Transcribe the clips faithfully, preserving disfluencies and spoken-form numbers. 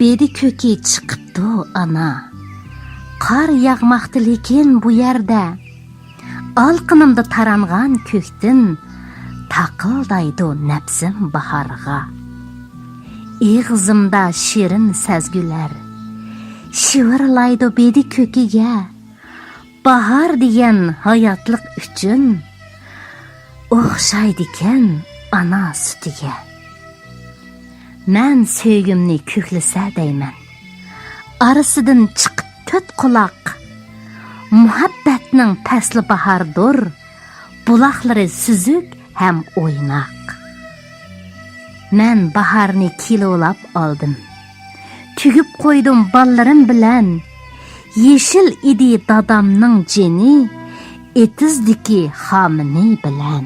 بېدە كۆكى چىقىپتۇ ئانا. قار ياغماقتا لېكىن بۇ يەردە. ئالىقىنىمدا تارانغان كۆكتىن، تاقىلدايدۇ نەپسىم باھارغا. ئېغىزىمدا شېرىن سەزگۈلەر، شىۋىرلايدۇ بېدە كۆكىگە. باھار دېگەن ھاياتلىق ئۈچۈن، ئوخشايدىكەن ئانا سۈتىگە. مەن سۆيگۈمنى كۆكلىسە دەيمەن، ئارىسىدىن چىقىپ تۆت قۇلاق. مۇھەببەتنىڭ پەسلى باھاردۇر، بۇلاقلىرى سۈزۈك ھەم ئويناق. مەن باھارنى كىلولاپ ئالدىم، تۈگۈپ قويدۇم باللىرىم بىلەن. يېشىل ئىدى دادامنىڭ جېنى، ئېتىزدىكى خامىنى بىلەن.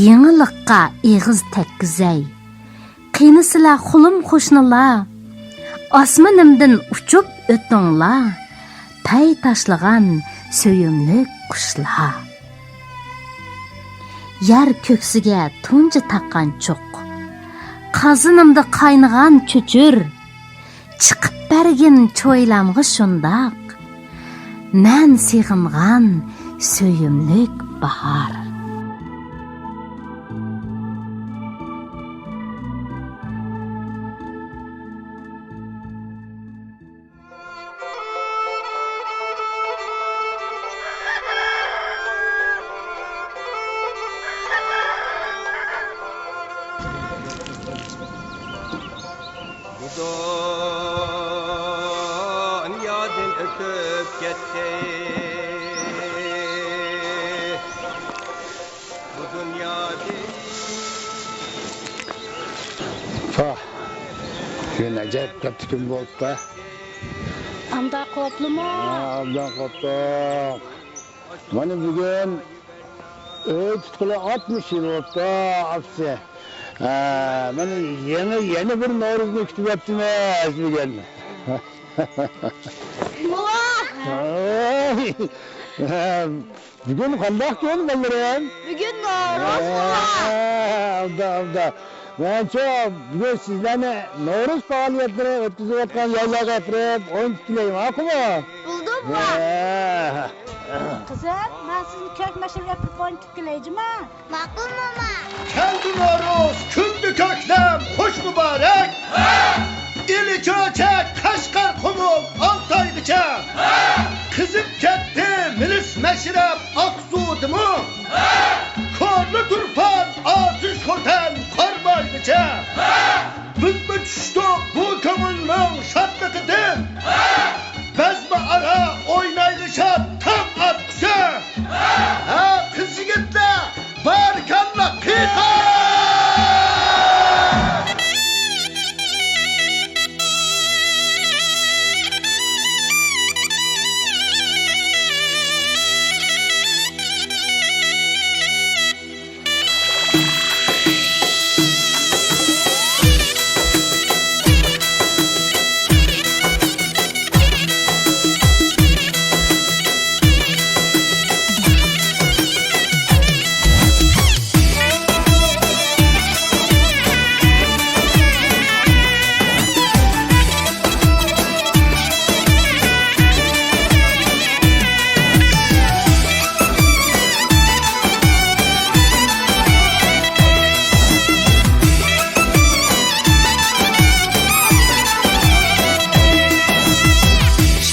يېڭىلىققا ئېغىز تەگكۈزەي، قېنى سىلەر خۇلۇم قوشنىلار؟ ئاسمىنىمدىن ئۇچۇپ ئۆتۈڭلار، پەي تاشلىغان سۆيۈملۈك قۇشلار. يەر كۆكسىگە تۇنجى تاققان چوق، قازىنىمدا قاينىغان چۆچۈر. چىقىپ بەرگىن چويلامغا شۇنداق، مەن سېغىنغان سۆيۈملۈك باھار. بۇ دۇنيادىن ئۆتۈپ كەتتى. بۇ دۇنيادىن. پاھ، بۈگۈن ئەجەب قاتتىق كۈن بولۇپتۇ. ئامدا قوپلىما؟ ھە، ئامدا قوپتۇق. مانا بۈگۈن ئۆي تۇتقىلى ئاتمىش يىل بولۇپتۇ، ئاپىسى. ھە، مانا يېڭى، يەنە بىر نورۇزنى كۈتۈۋاتىمىز بۈگۈن. ۋاي! بۈگۈن قانداق كۈن، بالىلىرىم؟ بۈگۈن نورۇز، ھە، بوۋا. ئابدا، ئابدا. مەنچۇ بۈگۈن سىزلەرنى نورۇز پائالىيەتلىرى ئۆتكۈزۈۋاتقان يەرلەرگە ئەپىرىپ ئوينىتىپ كېلەي، ماقۇلمۇ؟ بولدى، بوۋا. ھە. قىزىم، مەن سىزنى كۆك مەشرەپ ئەپىرىپ ئوينىتىپ كېلەي، جۇمۇ؟ ماقۇل، موما. كەلدى نورۇز، كۈلدى كۆكلەم، خوش مۇبارەك. ئىلى چۆچەك، قەشقەر، قۇمۇل، ئالتايغىچە. قىزىپ كەتتى مىلىس مەشرەپ ئاقسۇدىمۇ. كورلا تۇرپان، ئاتۇش خوتەن، قارامايغىچە. بىزمۇ چۈشتۇق بۇ كۆڭۈلنىڭ شادلىقىدىن. بەزمە ئارا ئوينايلى شاد تاڭ ئاتقۇچە. ھە، قىز-يىگىتلەر، بارىكاللا، قىيقاس!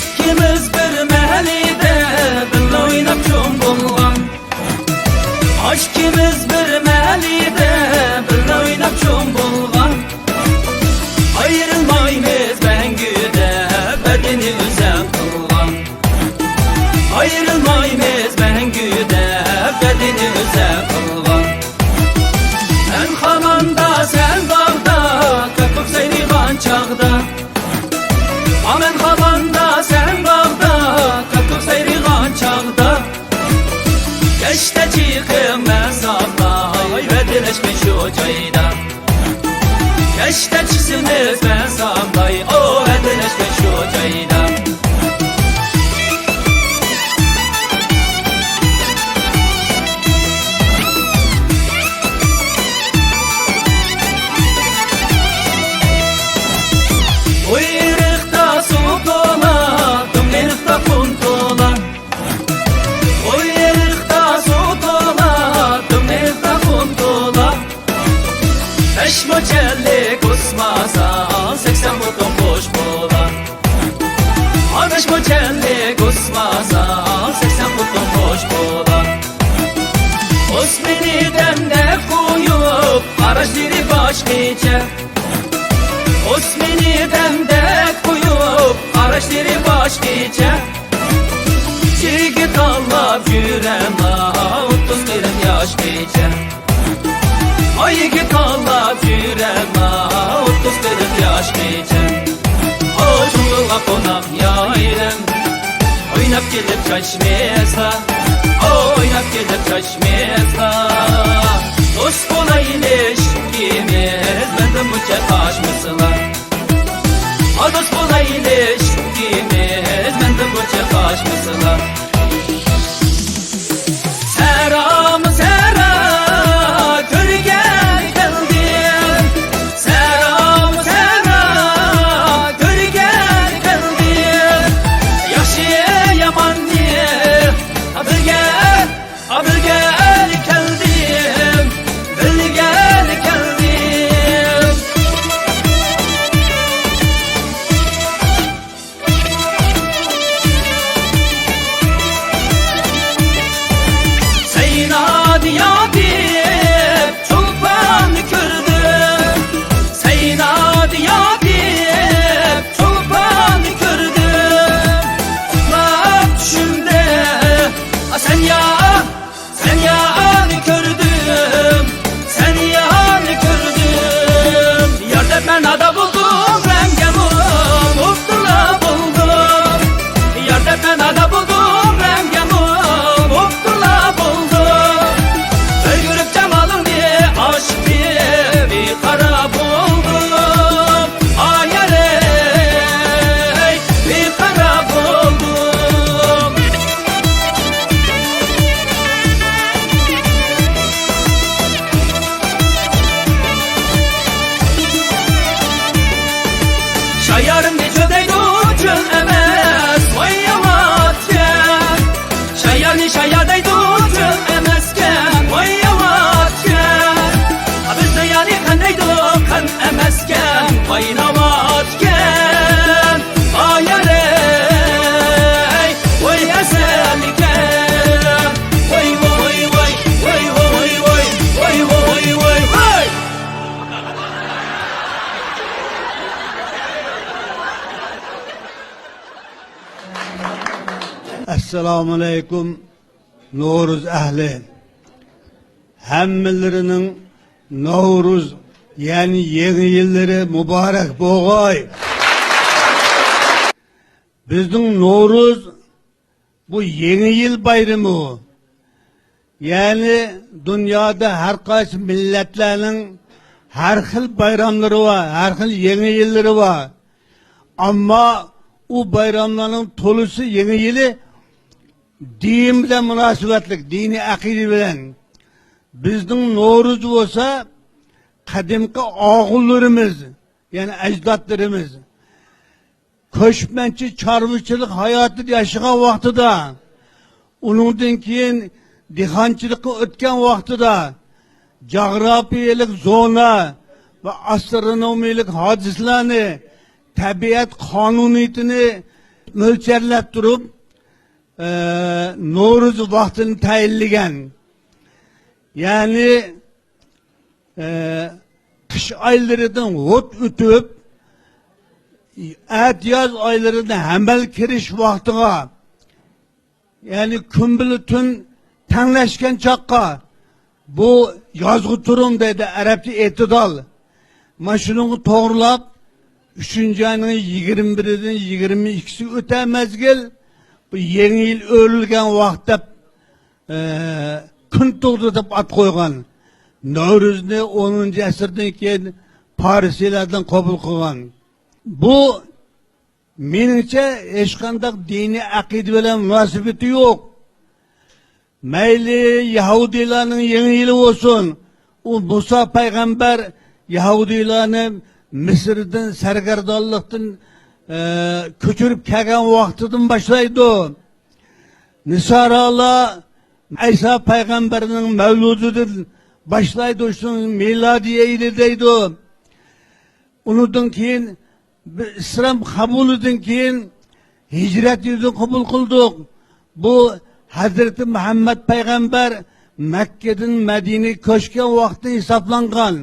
ئىككىمىز بىر مەھەللىدە بىللە ئويناپ چوڭ بولغان. ئىككىمىز بىر مەھەللىدە بىللە ئويناپ چوڭ بولغان. ئايرىلمايمىز مەڭگۈ دەپ ۋەدىنى ئۆزەم قىلغان. ئايرىلمايمىز مەڭگۈ دەپ ۋەدىنى ئۆزەم قىلغان. مەن خاماندا، سەن باغدا، كاككۇك سايرىغان چاغدا. ئا، مەن خاماندا، سەن باغدا، كاككۇك سايرىغان چاغدا. كەچتە چىقىڭ مەن ساملاي، ۋەدىلەشكەن شۇ جايدا. كەچتە چىقسىمىز مەن ساملاي، ئو، ۋەدىلەشكەن شۇ جايدا. قاراشلىرى باشقىچە، ئوسمىنى دەمدەك قويۇپ، قاراشلىرى باشقىچە. يىگىت ئاڭلاپ يۈرەما، ئوتتۇز قىرىق ياشقىچە. ئاي يىگىت ئاڭلاپ يۈرەما، ئوتتۇز قىرىق ياشقىچە. ئوي، جۇڭغىلغا قوناق يايلىم، ئويناپ كېلىپ چاچمىسا، ئويناپ كېلىپ چاچمىسا. دوست بولايلى ئىككىمىز، مەندىن بۇنچە قاچمىسىلا. ئاداش بولايلى ئىككىمىز، مەندىن بۇنچە قاچمىسىلا. سەرام سەرا كۆرگەن كەلدىم، سەرام سەرا كۆرگەن كەلدىم. ياخشى ياماننى بىلگەن ئا، بىلگەلى كەلدىم، بىلگەلى كەلدىم. سەينادى ياتىپ چولپاننى كۆردۈم، سەينادى ياتىپ چولپاننى كۆردۈم. ئۇخلاپ چۈشۈمدە، ئا، سەن يا سەن يانى كۆردۈم، سەن يانى كۆردۈم. يار دەپ مەن ئادا بولدۇم، غەمگەمۇ بوپتۇلا بولدۇم. يار دەپ مەن ئادا بولدۇم، غەمگەمۇ بوپتۇلا بولدۇم. بىر كۆرۈپ جامالىڭنى ئاشىقىم بىقارار بولدۇم. ئاي يارەي، بىقارار بولدۇم. شايارنى چۆل دەيدۇ، چۆل ئەمەس، ۋاي ياۋاتكەن. شايارنى شايار دەيدۇ، چۆل ئەمەسكەن، ۋاي ياۋاتكەن. بىزنىڭ يانى قان دەيدۇ، قان ئەمەسكەن، ۋاي ناۋاتكەن. ئايارەي، ۋاي ئەسەلكەن. ۋاي، ۋاي، ۋاي. ئەسسالامۇئەلەيكۇم. نورۇز ئەھلى، ھەممىلىرىنىڭ نورۇز، يەنى يېڭى يىللىرى مۇبارەك بولغاي. بىزنىڭ نورۇز بۇ يېڭى يىل بايرىمى. يەنى دۇنيادا ھەر قايسى مىللەتلەرنىڭ ھەر خىل بايراملىرى بار، ھەر خىل يېڭى يىللىرى بار. ئەمما ئۇ بايراملارنىڭ تولىسى يېڭى يىلى دىن بىلەن مۇناسىۋەتلىك، دىنىي ئەقىدە بىلەن. بىزنىڭ نورۇز بولسا قەدىمكى ئاغىلىرىمىز، يەنى ئەجدادلىرىمىز كۆچمەنچى چارۋىچىلىق ھاياتىدا ياشىغان ۋاقتىدا، ئۇنىڭدىن كېيىن دېھقانچىلىققا ئۆتكەن ۋاقتىدا، جۇغراپىيەلىك زونا ۋە ئاسترونومىيەلىك ھادىسىلەرنى، تەبىئەت قانۇنىيىتىنى مۆلچەرلەپ تۇرۇپ، ئە، نورۇز ۋاقتىنى تەيىنلىگەن. يەنى، ئە، قىش ئايلىرىدىن ھوت ئۆتۈپ، ئەتىياز ئايلىرىدا ھەمەل كىرىش ۋاقتىغا، يەنى كۈن بىلەن تۈن تەڭلەشكەن چاغقا، بۇ يازغۇ تۇرۇم دەيدۇ، ئەرەبچە ئېتىدال. مانا شۇنىڭغا توغرىلاپ، ئۈچىنچى ئاينىڭ يىگىرمە بىرىدىن يىگىرمە ئىككىسىگە ئۆتەر مەزگىل، بۇ يېڭى يىل ئۆرۈلگەن ۋاقىت دەپ، ئە، كۈن تۇغدى دەپ ئات قويغان. نەۋرۇزنى ئونىنچى ئەسىردىن كېيىن پارسىيلەردىن قوبۇل قىلغان. بۇ مېنىڭچە، ھېچقانداق دىنىي ئەقىدە بىلەن مۇناسىۋىتى يوق. مەيلى يەھۇدىيلارنىڭ يېڭى يىلى بولسۇن، ئۇ مۇسا پەيغەمبەر يەھۇدىيلارنى مىسىردىن، سەرگەردانلىقتىن، ئە، كۆچۈرۈپ كەلگەن ۋاقتىدىن باشلايدۇ. نىسارالار ئەيسا پەيغەمبەرنىڭ مەۋلۇدىدىن باشلايدۇ، شۇنى مىلادىي يىلى دەيدۇ. ئۇنىڭدىن كېيىن بىز ئىسلام قوبۇلىدىن كېيىن ھىجرەت يىلىدىن قوبۇل قىلدۇق. بۇ ھەزرىتى مۇھەممەد پەيغەمبەر مەككىدىن مەدىنىگە كۆچكەن ۋاقتى ھېسابلانغان.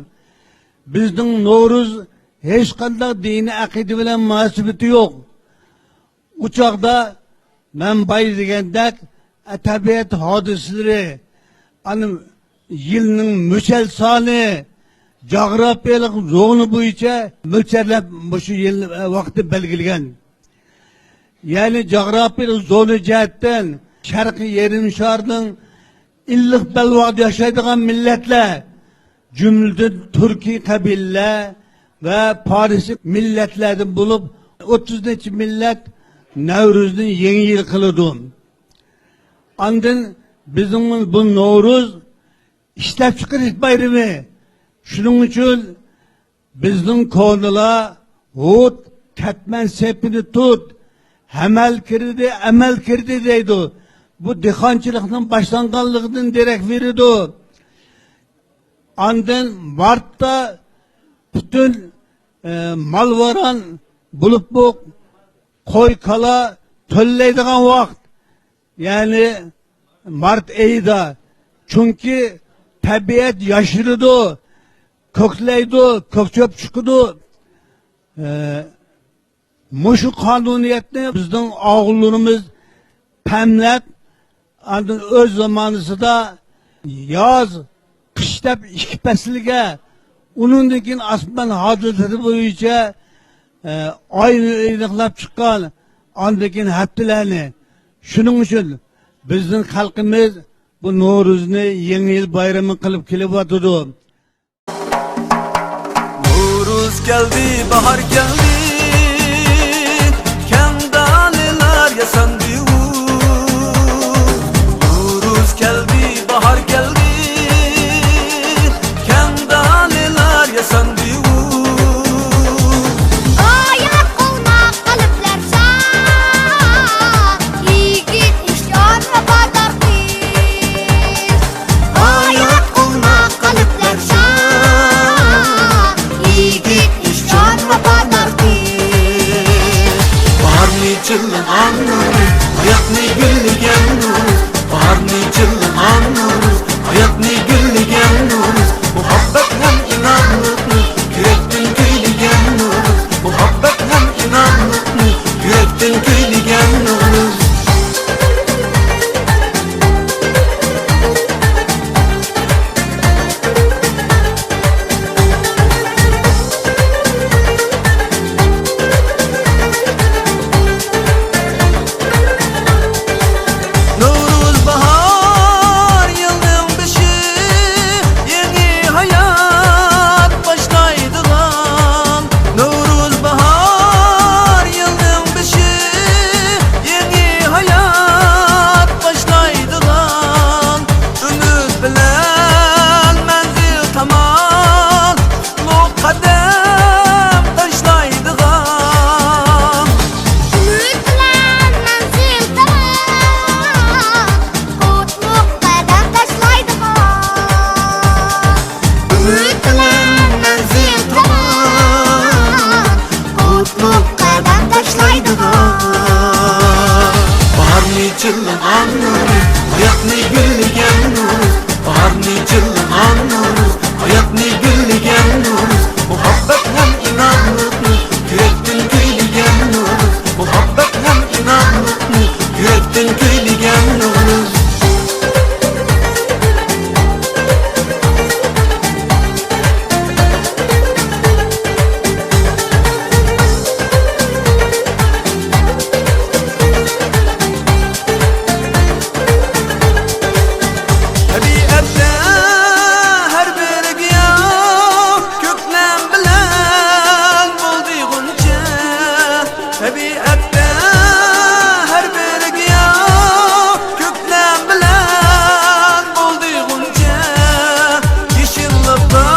بىزنىڭ نورۇز ھېچقانداق دىنىي ئەقىدە بىلەن مۇناسىۋىتى يوق. ئۇ چاغدا مەن بايا دېگەندەك، تەبىئەت ھادىسىلىرى، ئانا، يىلنىڭ مۈچەل سانى، جۇغراپىيەلىك زونا بويىچە مۆلچەرلەپ مۇشۇ يىل، ۋاقىتنى بەلگىلىگەن. يەنى جۇغراپىيەلىك زونا جەھەتتىن شەرقىي يېرىم شارنىڭ ئىللىق بەلباغدا ياشايدىغان مىللەتلەر، جۈملىدىن تۈركىي قەبىلىلەر ۋە پارسىي مىللەتلەردىن بولۇپ، ئوتتۇز نەچچە مىللەت نەۋرۇزنى يېڭى يىل قىلىدۇ. ئاندىن بىزنىڭ بۇ نورۇز ئىشلەپچىقىرىش بايرىمى. شۇنىڭ ئۈچۈن بىزنىڭ كونىلار «ھۇت، كەتمەن سېپىنى تۇت، ھەمەل كىردى، ئەمەل كىردى» دەيدۇ. بۇ دېھقانچىلىقنىڭ باشلانغانلىقىدىن دېرەك بېرىدۇ. ئاندىن مارتتا پۈتۈن، ئە، مال-ۋاران بولۇپمۇ قوي-كالا تۆلەيدىغان ۋاقىت. يەنى مارت ئېيىدا. چۈنكى تەبىئەت ياشىرىدۇ، كۆكلەيدۇ، كۆك چۆپ چىقىدۇ. ئە، مۇشۇ قانۇنىيەتنى بىزنىڭ ئاغىنىلىرىمىز پەملەپ، ئاندىن ئۆز زامانىسىدا ياز، قىش دەپ ئىككى پەسىلگە، ئۇنىڭدىن كېيىن ئاسمان ھادىسىسى بويىچە، ئە، ئاينى ئېنىقلاپ چىققان، ئاندىن كېيىن ھەپتىلەرنى. شۇنىڭ ئۈچۈن بىزنىڭ خەلقىمىز بۇ نورۇزنى يېڭى يىل بايرىمى قىلىپ كېلىۋاتىدۇ. نورۇز كەلدى، باھار كەلدى، كەڭ دالىلار ياساندى ئۇ. نورۇز كەلدى، باھار كەلدى، كەڭ دالىلار ياساندى ئۇ. ئاياق قويما قەلبلەر شاد، يىگىت ئىشان ۋاپادار قىز. ئاياق قويما قەلبلەر شاد، يىگىت ئىشان ۋاپادار قىز. باھارنى چىللىغان نورۇز، ھاياتنى گۈللىگەن نورۇز. باھارنى چىللىغان نورۇز، ھاياتنى گۈللىگەن نورۇز. مۇھەببەت ھەم ئىنانلىقنى يۈرەكتىن كۈيلىگەن نورۇز. مۇھەببەت ھەم ئىنانلىقنى يۈرەكتىن كۈيلىگەن نورۇز. نورۇز باھار يىلنىڭ بېشى، يېڭى ھايات باشلايدىغان. نورۇز باھار يىلنىڭ بېشى، يېڭى ھايات باشلايدىغان. ئۈمىد بىلەن مەنزىل تامان قەدەم تاشلايدىغان. ئۈمىد بىلەن مەنزىل تامان قۇتلۇق قەدەم تاشلايدىغان. ئۈمىد بىلەن مەنزىل تامان قۇتلۇق قەدەم تاشلايدىغان. باھارنى چىللىغان نورۇز، ھاياتنى گۈللىگەن نورۇز. باھارنى چىللىغان نورۇز، ھاياتنى گۈللىگەن نورۇز. مۇھەببەت ھەم ئىنانلىقنى يۈرەكتىن كۈيلىگەن نورۇز. مۇھەببەت ھەم ئىنانلىقنى يۈرەكتىن كۈيلىگەن نورۇز. تەبىئەتتە ھەر بىر گىياھ كۆكلەم بىلەن بولدى غۇنچە. تەبىئەتتە ھەر بىر گىياھ كۆكلەم بىلەن بولدى غۇنچە. يېشىللىققا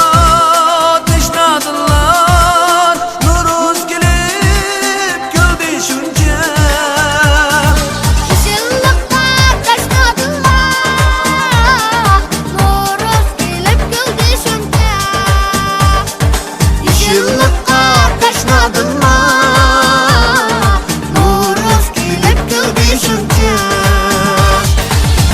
تەشنا دىللار نورۇز كېلىپ كۈلدى شۇنچە. يېشىللىققا تەشنا دىللار نورۇز كېلىپ كۈلدى شۇنچە. يېشىللىققا تەشنا دىللار نورۇز كېلىپ كۈلدى شۇنچە.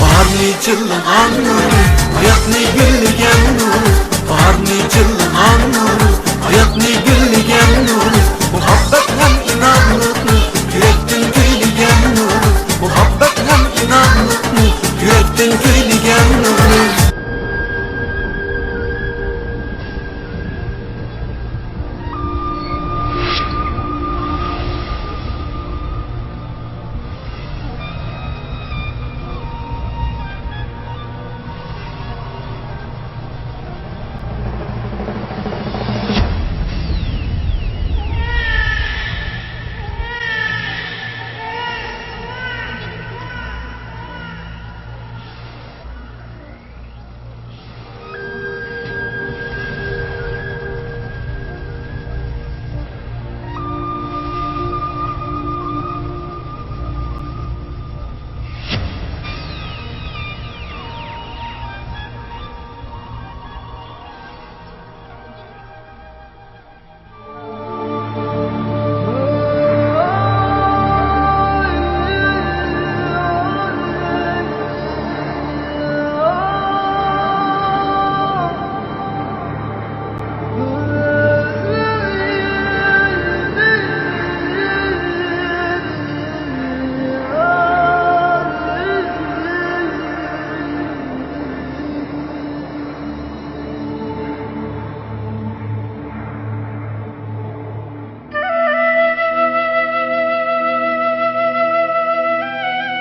باھارنى چىللىغان نورۇز، ھاياتنى گۈللىگەن نورۇز. باھارنى چىللىغان نورۇز، ھاياتنى گۈللىگەن نۇر، مۇھەببەت ھەم ئىنانلىقنى، يۈرەكتىن كۈيلىگەن نۇر، مۇھەببەت ھەم ئىنانلىقنى، يۈرەكتىن كۈيلىگەن نۇر.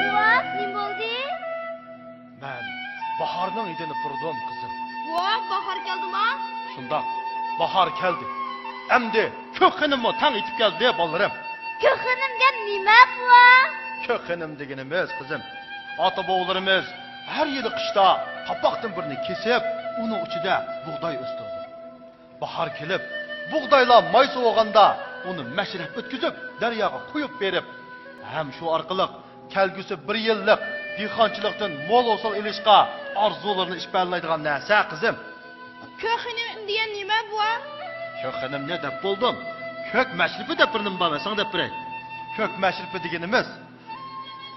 بوۋا، نېمە بولدى؟ مەن باھارنىڭ ھىدىنى پۇرىدىم، قىزىم. بوۋا، باھار كەلدىما؟ شۇنداق، باھار كەلدى. ئەمدى كۆك خېنىممۇ تەڭ يېتىپ كەلدى، بالىلىرىم. كۆك خېنىم دەپ نېمە، بوۋا؟ كۆك خېنىم دېگىنىمىز، قىزىم، ئاتا-بوۋىلىرىمىز ھەر يىلى قىشتا قاپاقتىن بىرنى كېسىپ، ئۇنىڭ ئىچىدە بۇغداي ئۆستۈرىدۇ. باھار كېلىپ، بۇغدايلار ماي سوۋۇغاندا، ئۇنى مەشرەپ ئۆتكۈزۈپ، دەرياغا قۇيۇپ بېرىپ، ھەم شۇ ئارقىلىق كەلگۈسى بىر يىللىق دېھقانچىلىقتىن مول ھوسۇل ئېلىشقا ئارزۇلىرىنى ئىپادىلەيدىغان نەرسە، قىزىم. كۆك خېنىم دېگەن نېمە، بوۋا؟ كۆك خېنىمنى دەپ بولدۇم. كۆك مەشرىپى دەپ بىر نېمە بارمۇ، ساڭا دەپ بېرەي. كۆك مەشرىپى دېگىنىمىز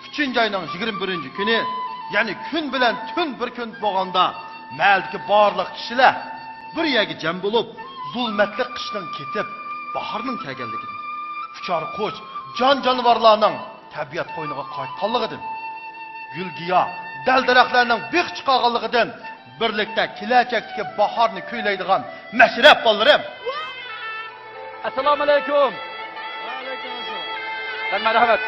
ئۈچىنچى ئاينىڭ يىگىرمە بىرىنچى كۈنى، يەنى كۈن بىلەن تۈن بىر كۈن بولغاندا، مەھەللىدىكى بارلىق كىشىلەر بىر يەرگە جەم بولۇپ، زۇلمەتلىك قىشنىڭ كېتىپ، باھارنىڭ كەلگەنلىكىدىن، ئۇچار قۇش، جان-جانىۋارلارنىڭ تەبىئەت قوينىغا قايتقانلىقىدىن، گۈل-گىياھ، دەل-دەرەخلەرنىڭ بىخ چىقارغانلىقىدىن، بىرلىكتە كېلەچەكتىكى باھارنى كۈيلەيدىغان مەشرەپ، بالىلىرىم. ئەسسالامۇئەلەيكۇم. ۋەئەلەيكۇم ئەسسالام. مەرھەمەت.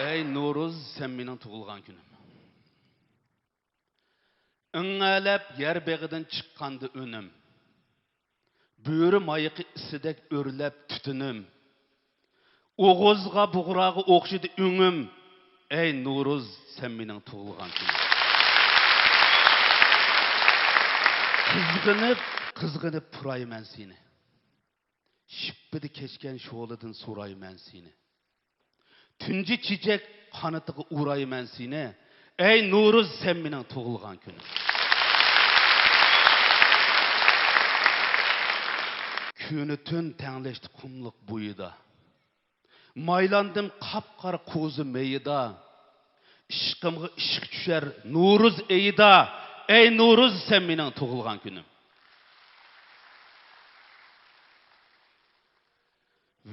ئەي نورۇز، سەن مېنىڭ تۇغۇلغان كۈنۈم. ئىڭەلەپ يەر بېغىدىن چىققاندا ئۈنۈم، بۆرە مايىقى ئىسىدەك ئۆرلەپ تۈتۈنۈم، ئوغۇزغا، بۇغراغا ئوخشىدى ئۆڭۈم. ئەي نورۇز، سەن مېنىڭ تۇغۇلغان كۈنۈم. قىزغىنىپ، قىزغىنىپ پۇرايمەن سېنى. شىپپىدە كەچكەن شولىدىن سورايمەن سېنى. تۇنجى چېچەك قانىتىغا ئۇرايمەن سېنى. ئەي نورۇز، سەن مېنىڭ تۇغۇلغان كۈنۈم. كۈنى تۈن تەڭلەشتى قۇملۇق بويىدا. مايلاندىم قاپقارا قوزا مېيىدا. ئىشقىمغا ئىشق چۈشەر نورۇز ئېيىدا. ئەي نورۇز، سەن مېنىڭ تۇغۇلغان كۈنۈم.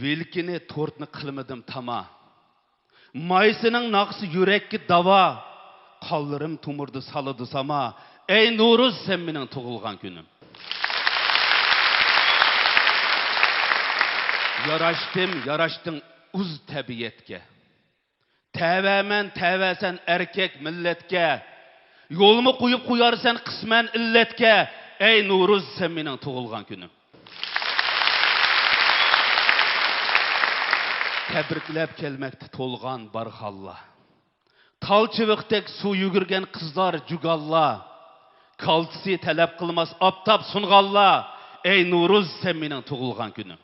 ۋىلكىنى، تورتنى قىلمىدىم تاما. مايسىنىڭ ناخشىسى يۈرەككە داۋا. قانلىرىم تومۇردا سالىدۇ ساما. ئەي نورۇز، سەن مېنىڭ تۇغۇلغان كۈنۈم. ياراشتىم، ياراشتىڭ ئۇز تەبىئەتكە. تەۋەمەن، تەۋەسەن ئەركەك مىللەتكە. يولمۇ قويۇپ قويارسەن قىسمەن ئىللەتكە. ئەي نورۇز، سەن مېنىڭ تۇغۇلغان كۈنۈم. تەبرىكلەپ كەلمەكتە تولغان بارخانلار. تال چىۋىقتەك سۇ يۈگۈرگەن قىزلار جۇگانلار. كالتسىي تەلەپ قىلماس ئاپتاپ سۇنغانلار. ئەي نورۇز، سەن مېنىڭ تۇغۇلغان كۈنۈم.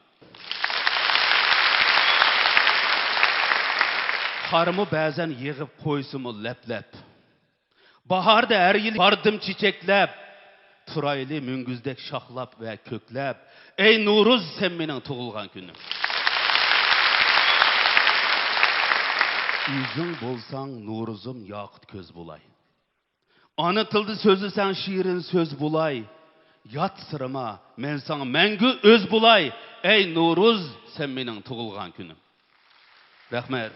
قارمۇ بەزەن يېغىپ قويسىمۇ لەپ-لەپ. باھاردا ھەر يىل باردىم چېچەكلەپ. تۇرايلى مۈڭگۈزدەك شاخلاپ ۋە كۆكلەپ. ئەي نورۇز، سەن مېنىڭ تۇغۇلغان كۈنۈم. ئۆزۈڭ بولساڭ نورۇزۇم، ياقۇت كۆز بولاي. ئانا تىلدا سۆزلىسەڭ شېرىن سۆز بولاي. ياتسىرىما، مەن ساڭا مەڭگۈ ئۆز بولاي. ئەي نورۇز، سەن مېنىڭ تۇغۇلغان كۈنۈم. رەھمەت.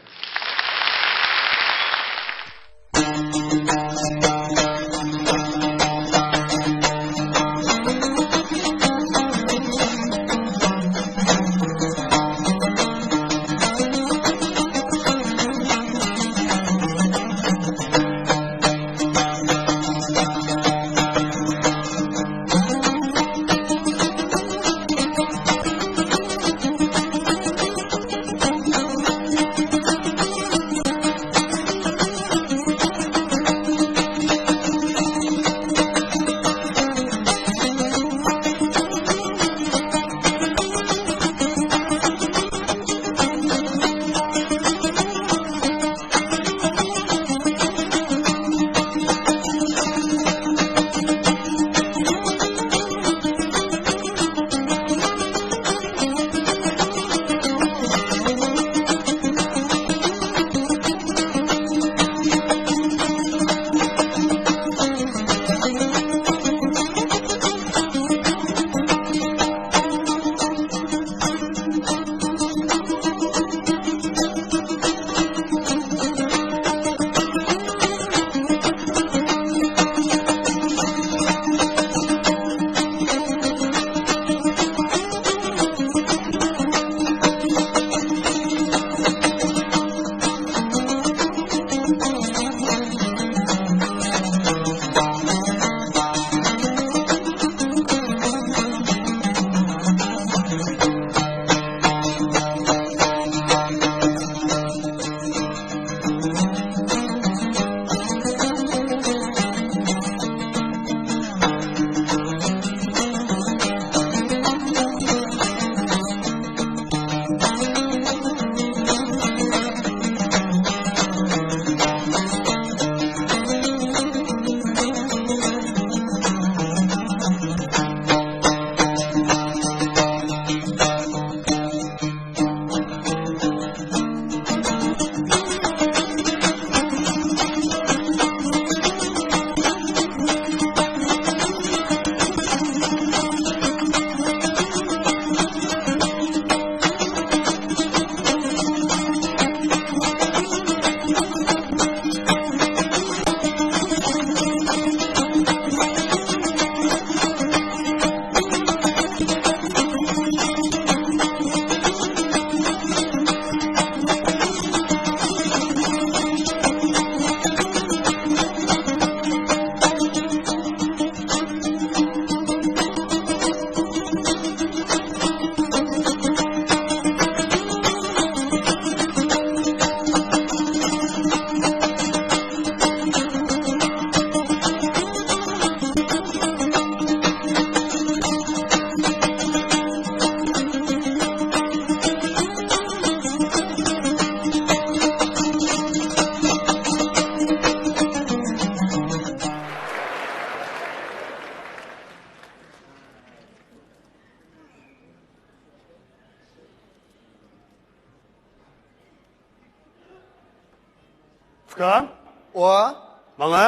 ئۇكام. ۋا. ماڭا.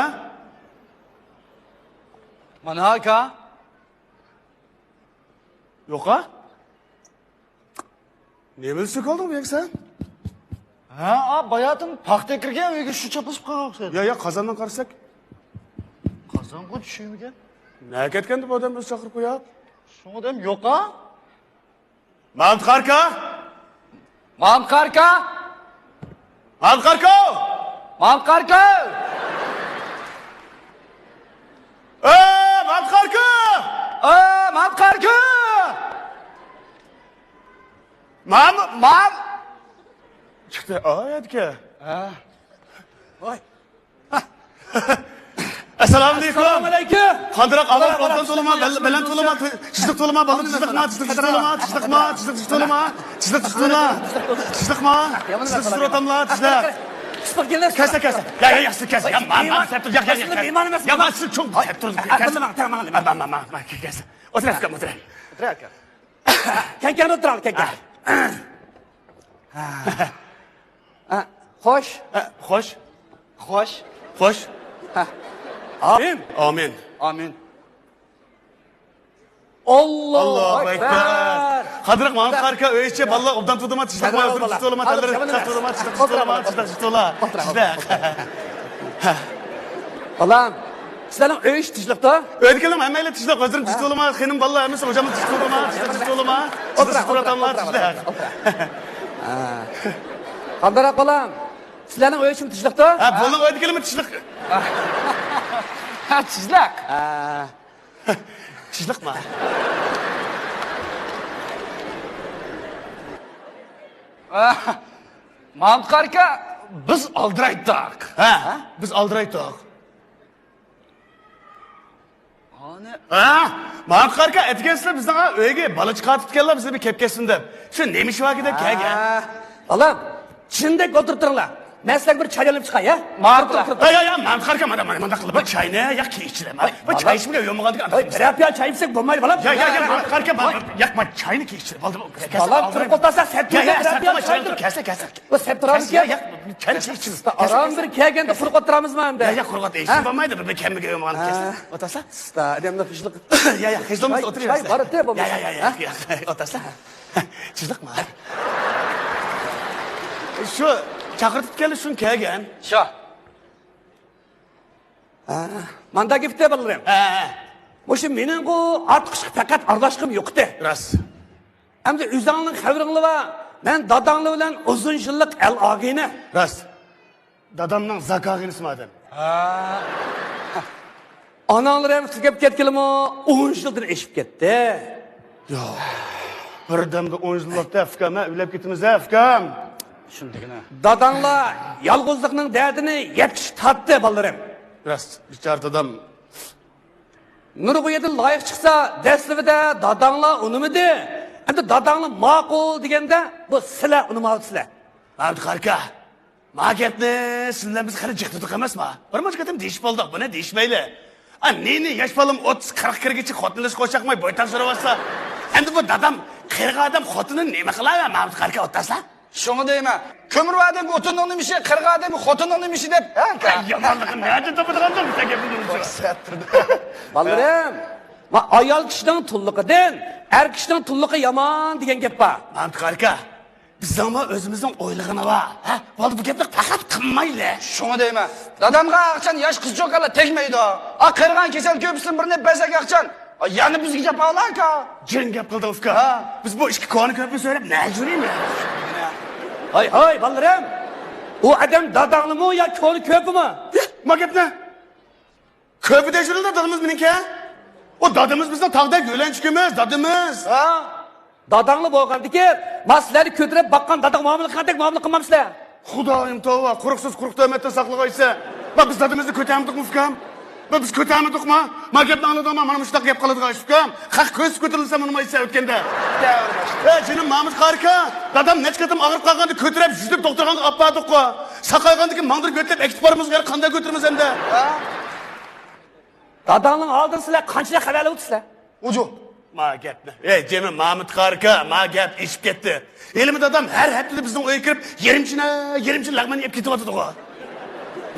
مانا ئاكا. يوقا. نېمىنى سۆكۈۋالدىڭ بۇ يەرگە سەن؟ ھە، ئا، باياتىن پاختا كىرگەن ئۆيگە شۇ چاپلىشىپ قالغان ئوخشايدۇ. يا، يا، قازاندىن قارىساق. قازانغا چۈشۈيمىگەن. نەگە كەتكەندە بۇ ئادەم بىز چاقىرىپ قويۇپ؟ شۇڭا دەم يوقا. مامۇت قارىكا! مامۇت قارىكا! مامۇت قارىكا! مامۇت قارىكا! ئە، مامۇت قارىكا! ئە، مامۇت قارىكا! مامۇت، مام-، چىقتى، ئايەتكە. ھە. ۋاي. ئەسسالامۇئەلەيكۇم. ئەسسالامۇئەلەيكۇم. قاندىراق ئاۋاز، ئوبدان تولىما، بەل-، بەلەن تولىما، تىزلىق تولىما، بالىنى تىزلىقما، تىزلىق تولىما، تىزلىقما، تىزلىق تولىما، تىزلىق تولىما، تىزلىق تولىما، تىزلىق سۇراتاملا، تىزلىق. كەسە، كەسە. يا، يا، يا، سىز كەسە. يا، ما، ما، سەپ تۇر، يا، يا، يا، كەسە. يا، ما، سىز چوڭ سەپ تۇر، كەسە. ما، ما، ما، كەسە. ئولتۇرۇڭ، ئۆتۈرۈڭ، ئۆتۈرۈڭ. كەڭ، كەڭ ئولتۇرۇڭ، كەڭ، كەڭ. ھە. ھە، خوش. ھە، خوش. خوش. خوش. ھە. ئامىن. ئامىن. ئامىن. ئاللاھۇ ئەكبەر. قانداق ماڭا قارىكا ئۆي ئىچى، بالىلار ئوبدان تۇردىما، تىزلىقما، تىزلىق تۇتۇلما، تىزلىق تۇتۇلما، تىزلىق تۇتۇلما، تىزلىق تۇتۇلما، تىزلىق. بالام، سىلەرنىڭ ئۆي ئىچى تىزلىقتا؟ ئۆيدىكىلەر ھەممەيلەن تىزلىق، ھازىر تىزلىق تۇتۇلما، خېنىم بالىلار ھەممىسى خوجامنىڭ تىزلىق تۇتۇلما، تىزلىق تۇتۇلما، تىزلىق تۇتۇلما، تىزلىق. قانداق بالام؟ سىلەرنىڭ ئۆي ئىچىمۇ تىزلىقتا؟ ھە، بۇنىڭ ئۆيدىكىلىمۇ تىزلىق. ھە، تىزلىق. ھە. تىزلىقما؟ مامۇت قارىكا، بىز ئالدىرايتتۇق. ھە، بىز ئالدىرايتتۇق. ھە؟ ماڭا قارىكا، ئەتىگەن سىلەر بىزنىڭ ئۆيگە بالا چىقارتىپتىكەنلا، بىزنى بىر كەپ كەتسۇن دەپ. شۇ نېمە ئىش باركى دەپ كەلگەن. ھە. بالام، چىندەك ئولتۇرۇپ تۇرۇڭلار. مەن سىلەرگە بىر چاي ئېلىپ چىقاي، ھە؟ ماقۇل. تۇرۇپ، تۇرۇپ، تۇرۇپ. يا، يا، يا، ماڭا قارىكا، مانا، مانا، مانداق قىلىپ بىر چاينى يا كېيىچىلەر. بىر چاي ئىچمىگەن يومىغاندىكىن. ۋاي، بىرەر پىيالە چاي ئىچسەك بولمايدۇ، بالام؟ يا، يا، يا، ماڭا قارىكا، يا، ما، چاينى كېيىچىلەر. بولدى، بولدى. بالام، تۇرۇپ ئولتۇرسا سەت. يا، يا، سەت تۇرما، چاينى تۇرۇپ، كەلسە، كەلسە. بۇ سەت تۇرامدىكەن. يا، يا، چاينى كېيىچىلەر. ئاران بىر كەلگەندە قۇرۇق ئولتۇرامىزمۇ ئەمدى؟ يا، يا، قۇرۇق ئولتۇر. ھېچ بولمايدۇ، بىر كەمگە يومىغان كەلسە. ئولتۇرسا. ئادەمنى خىجلىق. يا، يا، خىجلىق بولمىسا ئولتۇرۇۋەرسە. چاي بار، تە، بولمىسا. يا، يا، يا، يا، ئولتۇرسا. خىجلىقما؟ شۇ چاقىرتىپ كەلدى، شۇ كەلگەن. شۇ. ھە، ماندا گېپتە بالىلىرىم. ھە، ھە. مۇشۇ مېنىڭغۇ ئارتۇقچە پەقەت ئارىلاشقۇم يوقتى. راست. ئەمدى ئۆزۈڭلارنىڭ خەۋىرىڭلار بار. مەن داداڭلار بىلەن ئۇزۇن يىللىق ئەل ئاغىنە. راست. دادامنىڭ زاك ئاغىنىسىما ئادەم. ھە. ئاناڭلار ھەم قىز كەپ كەتكىلىمۇ ئون يىلدىن ئېشىپ كەتتى. ياق. بىردەمدە ئون يىل بولۇپتۇ، ئۇكام، ھە، ئۆيلەپ كېتىمىز، ھە، ئۇكام. شۇندىغىنە. داداڭلار يالغۇزلۇقنىڭ دەردىنى يەتكۈچە تارتتى، بالىلىرىم. راست، بىچارە دادام. نۇرغۇ يەردىن لايىق چىقسا، دەسلىپىدە داداڭلار ئۇنىمىدى. ئەمدى داداڭلار ماقۇل دېگەندە، بۇ سىلەر ئۇنىماۋاتىسىلەر. مامۇت قارىكا، ما گەپنى سىز بىلەن بىز خېلى جىق تۇتۇق ئەمەسما؟ بىر مۇنچە قېتىم دېيىشىپ بولدۇق، بۇنى دېيىشمەيلى. ئا، نى-نى ياش بالام ئوتتۇز قىرىق كىرگىچە خوتۇنلىشىپ قوشاقماي بويتاق سورىۋاتسا، ئەمدى بۇ دادام قىرىق ئادەم خوتۇنىنى نېمە قىلاۋەر، مامۇت قارىكا، ئولتۇرسا؟ شۇڭا دەيمەن، كۆمۈر ئادەمگە ئوتۇننىڭ نېمە ئىشى، قىرىق ئادەمگە خوتۇننىڭ نېمە ئىشى دەپ، ھە، ئاكا؟ يامانلىقىنى نەدە تاپىدىغاندۇ بىزدە گەپنى بۇنىڭ ئۈچۈن؟ بالىلىرىم، ما ئايال كىشىنىڭ تۇللۇقىدىن ئەر كىشىنىڭ تۇللۇقى يامان دېگەن گەپ بار. مامۇت قارىكا، بىزنىڭمۇ ئۆزىمىزنىڭ ئويلىغىنى بار. ھە؟ بولدى، بۇ گەپنى پەقەت قىلمايلى. شۇڭا دەيمەن، دادامغا ئاقچان ياش قىز چوكانلار تەگمەيدۇ. ئا، قېرىغان كېسەل كۆپىسىدىن بىرنى بەزەك ئاقچان. ئا، يەنە بىزگە جاپالار ئاكا. جىن گەپ قىلدىڭ ئۇكا. ھە. بىز بۇ ئىككى كونا كۆپنى سۆرەپ نەگە يۈرىمىز؟ ھاي، ھاي، بالىلىرىم. ئۇ ئادەم داداڭلىمۇ يا كونا كۆپىمۇ؟ ما گەپنى. كۆپى دەيسىلەر دادىمىز مېنىڭكى. ئۇ دادىمىز بىزنىڭ تاغدەك يۆلەنچۈكىمىز، دادىمىز. ھە؟ داداڭلا بولغاندىكىن، ما سىلەرنى كۆتۈرۈپ باققان داداڭغا مۇئامىلە قىلغاندەك مۇئامىلە قىلمامسىلەر؟ خۇدايىم توۋا، قۇرۇقسىز قۇرۇق تۆھمەتتىن ساقلىغايسەن. ما بىز دادىمىزنى كۆتەرمىدۇقمۇ ئۇكام؟ ما بىز كۆتەرمىدۇقما؟ ما گەپنى ئاڭلىدىڭما؟ مانا مۇشۇنداق گەپ قىلىدىغان ئىش ئۇكام. خەق كۆزى كۆتۈرۈلسە مۇنىمۇ ئېيتسا ئۆتكەندە. ئەي جېنىم مامۇت قارىكا، دادام نەچچە قېتىم ئاغرىپ قالغاندا كۆتۈرۈپ يۈزلۈپ دوختۇرخانىغا ئاپاردۇققۇ. ساقايغاندىن كېيىن ماڭدۇرۇپ يۆتكەپ ئەكېتىپ بارىمىز، يەنە قانداق كۆتۈرىمىز ئەمدى؟ داداڭنىڭ ئالدىدا سىلەر قانچىلىك خەۋەرلەۋاتىسىلەر؟ ئۇجۇ. ما گەپنى. ئەي جېنىم مامۇت قارىكا، ما گەپ ئېشىپ كەتتى. ھېلىمۇ دادام ھەر ھەپتىدە بىزنىڭ ئۆيگە كىرىپ يېرىم چىنە، يېرىم چىنە لەغمەن يەپ كېتىۋاتىدىغۇ.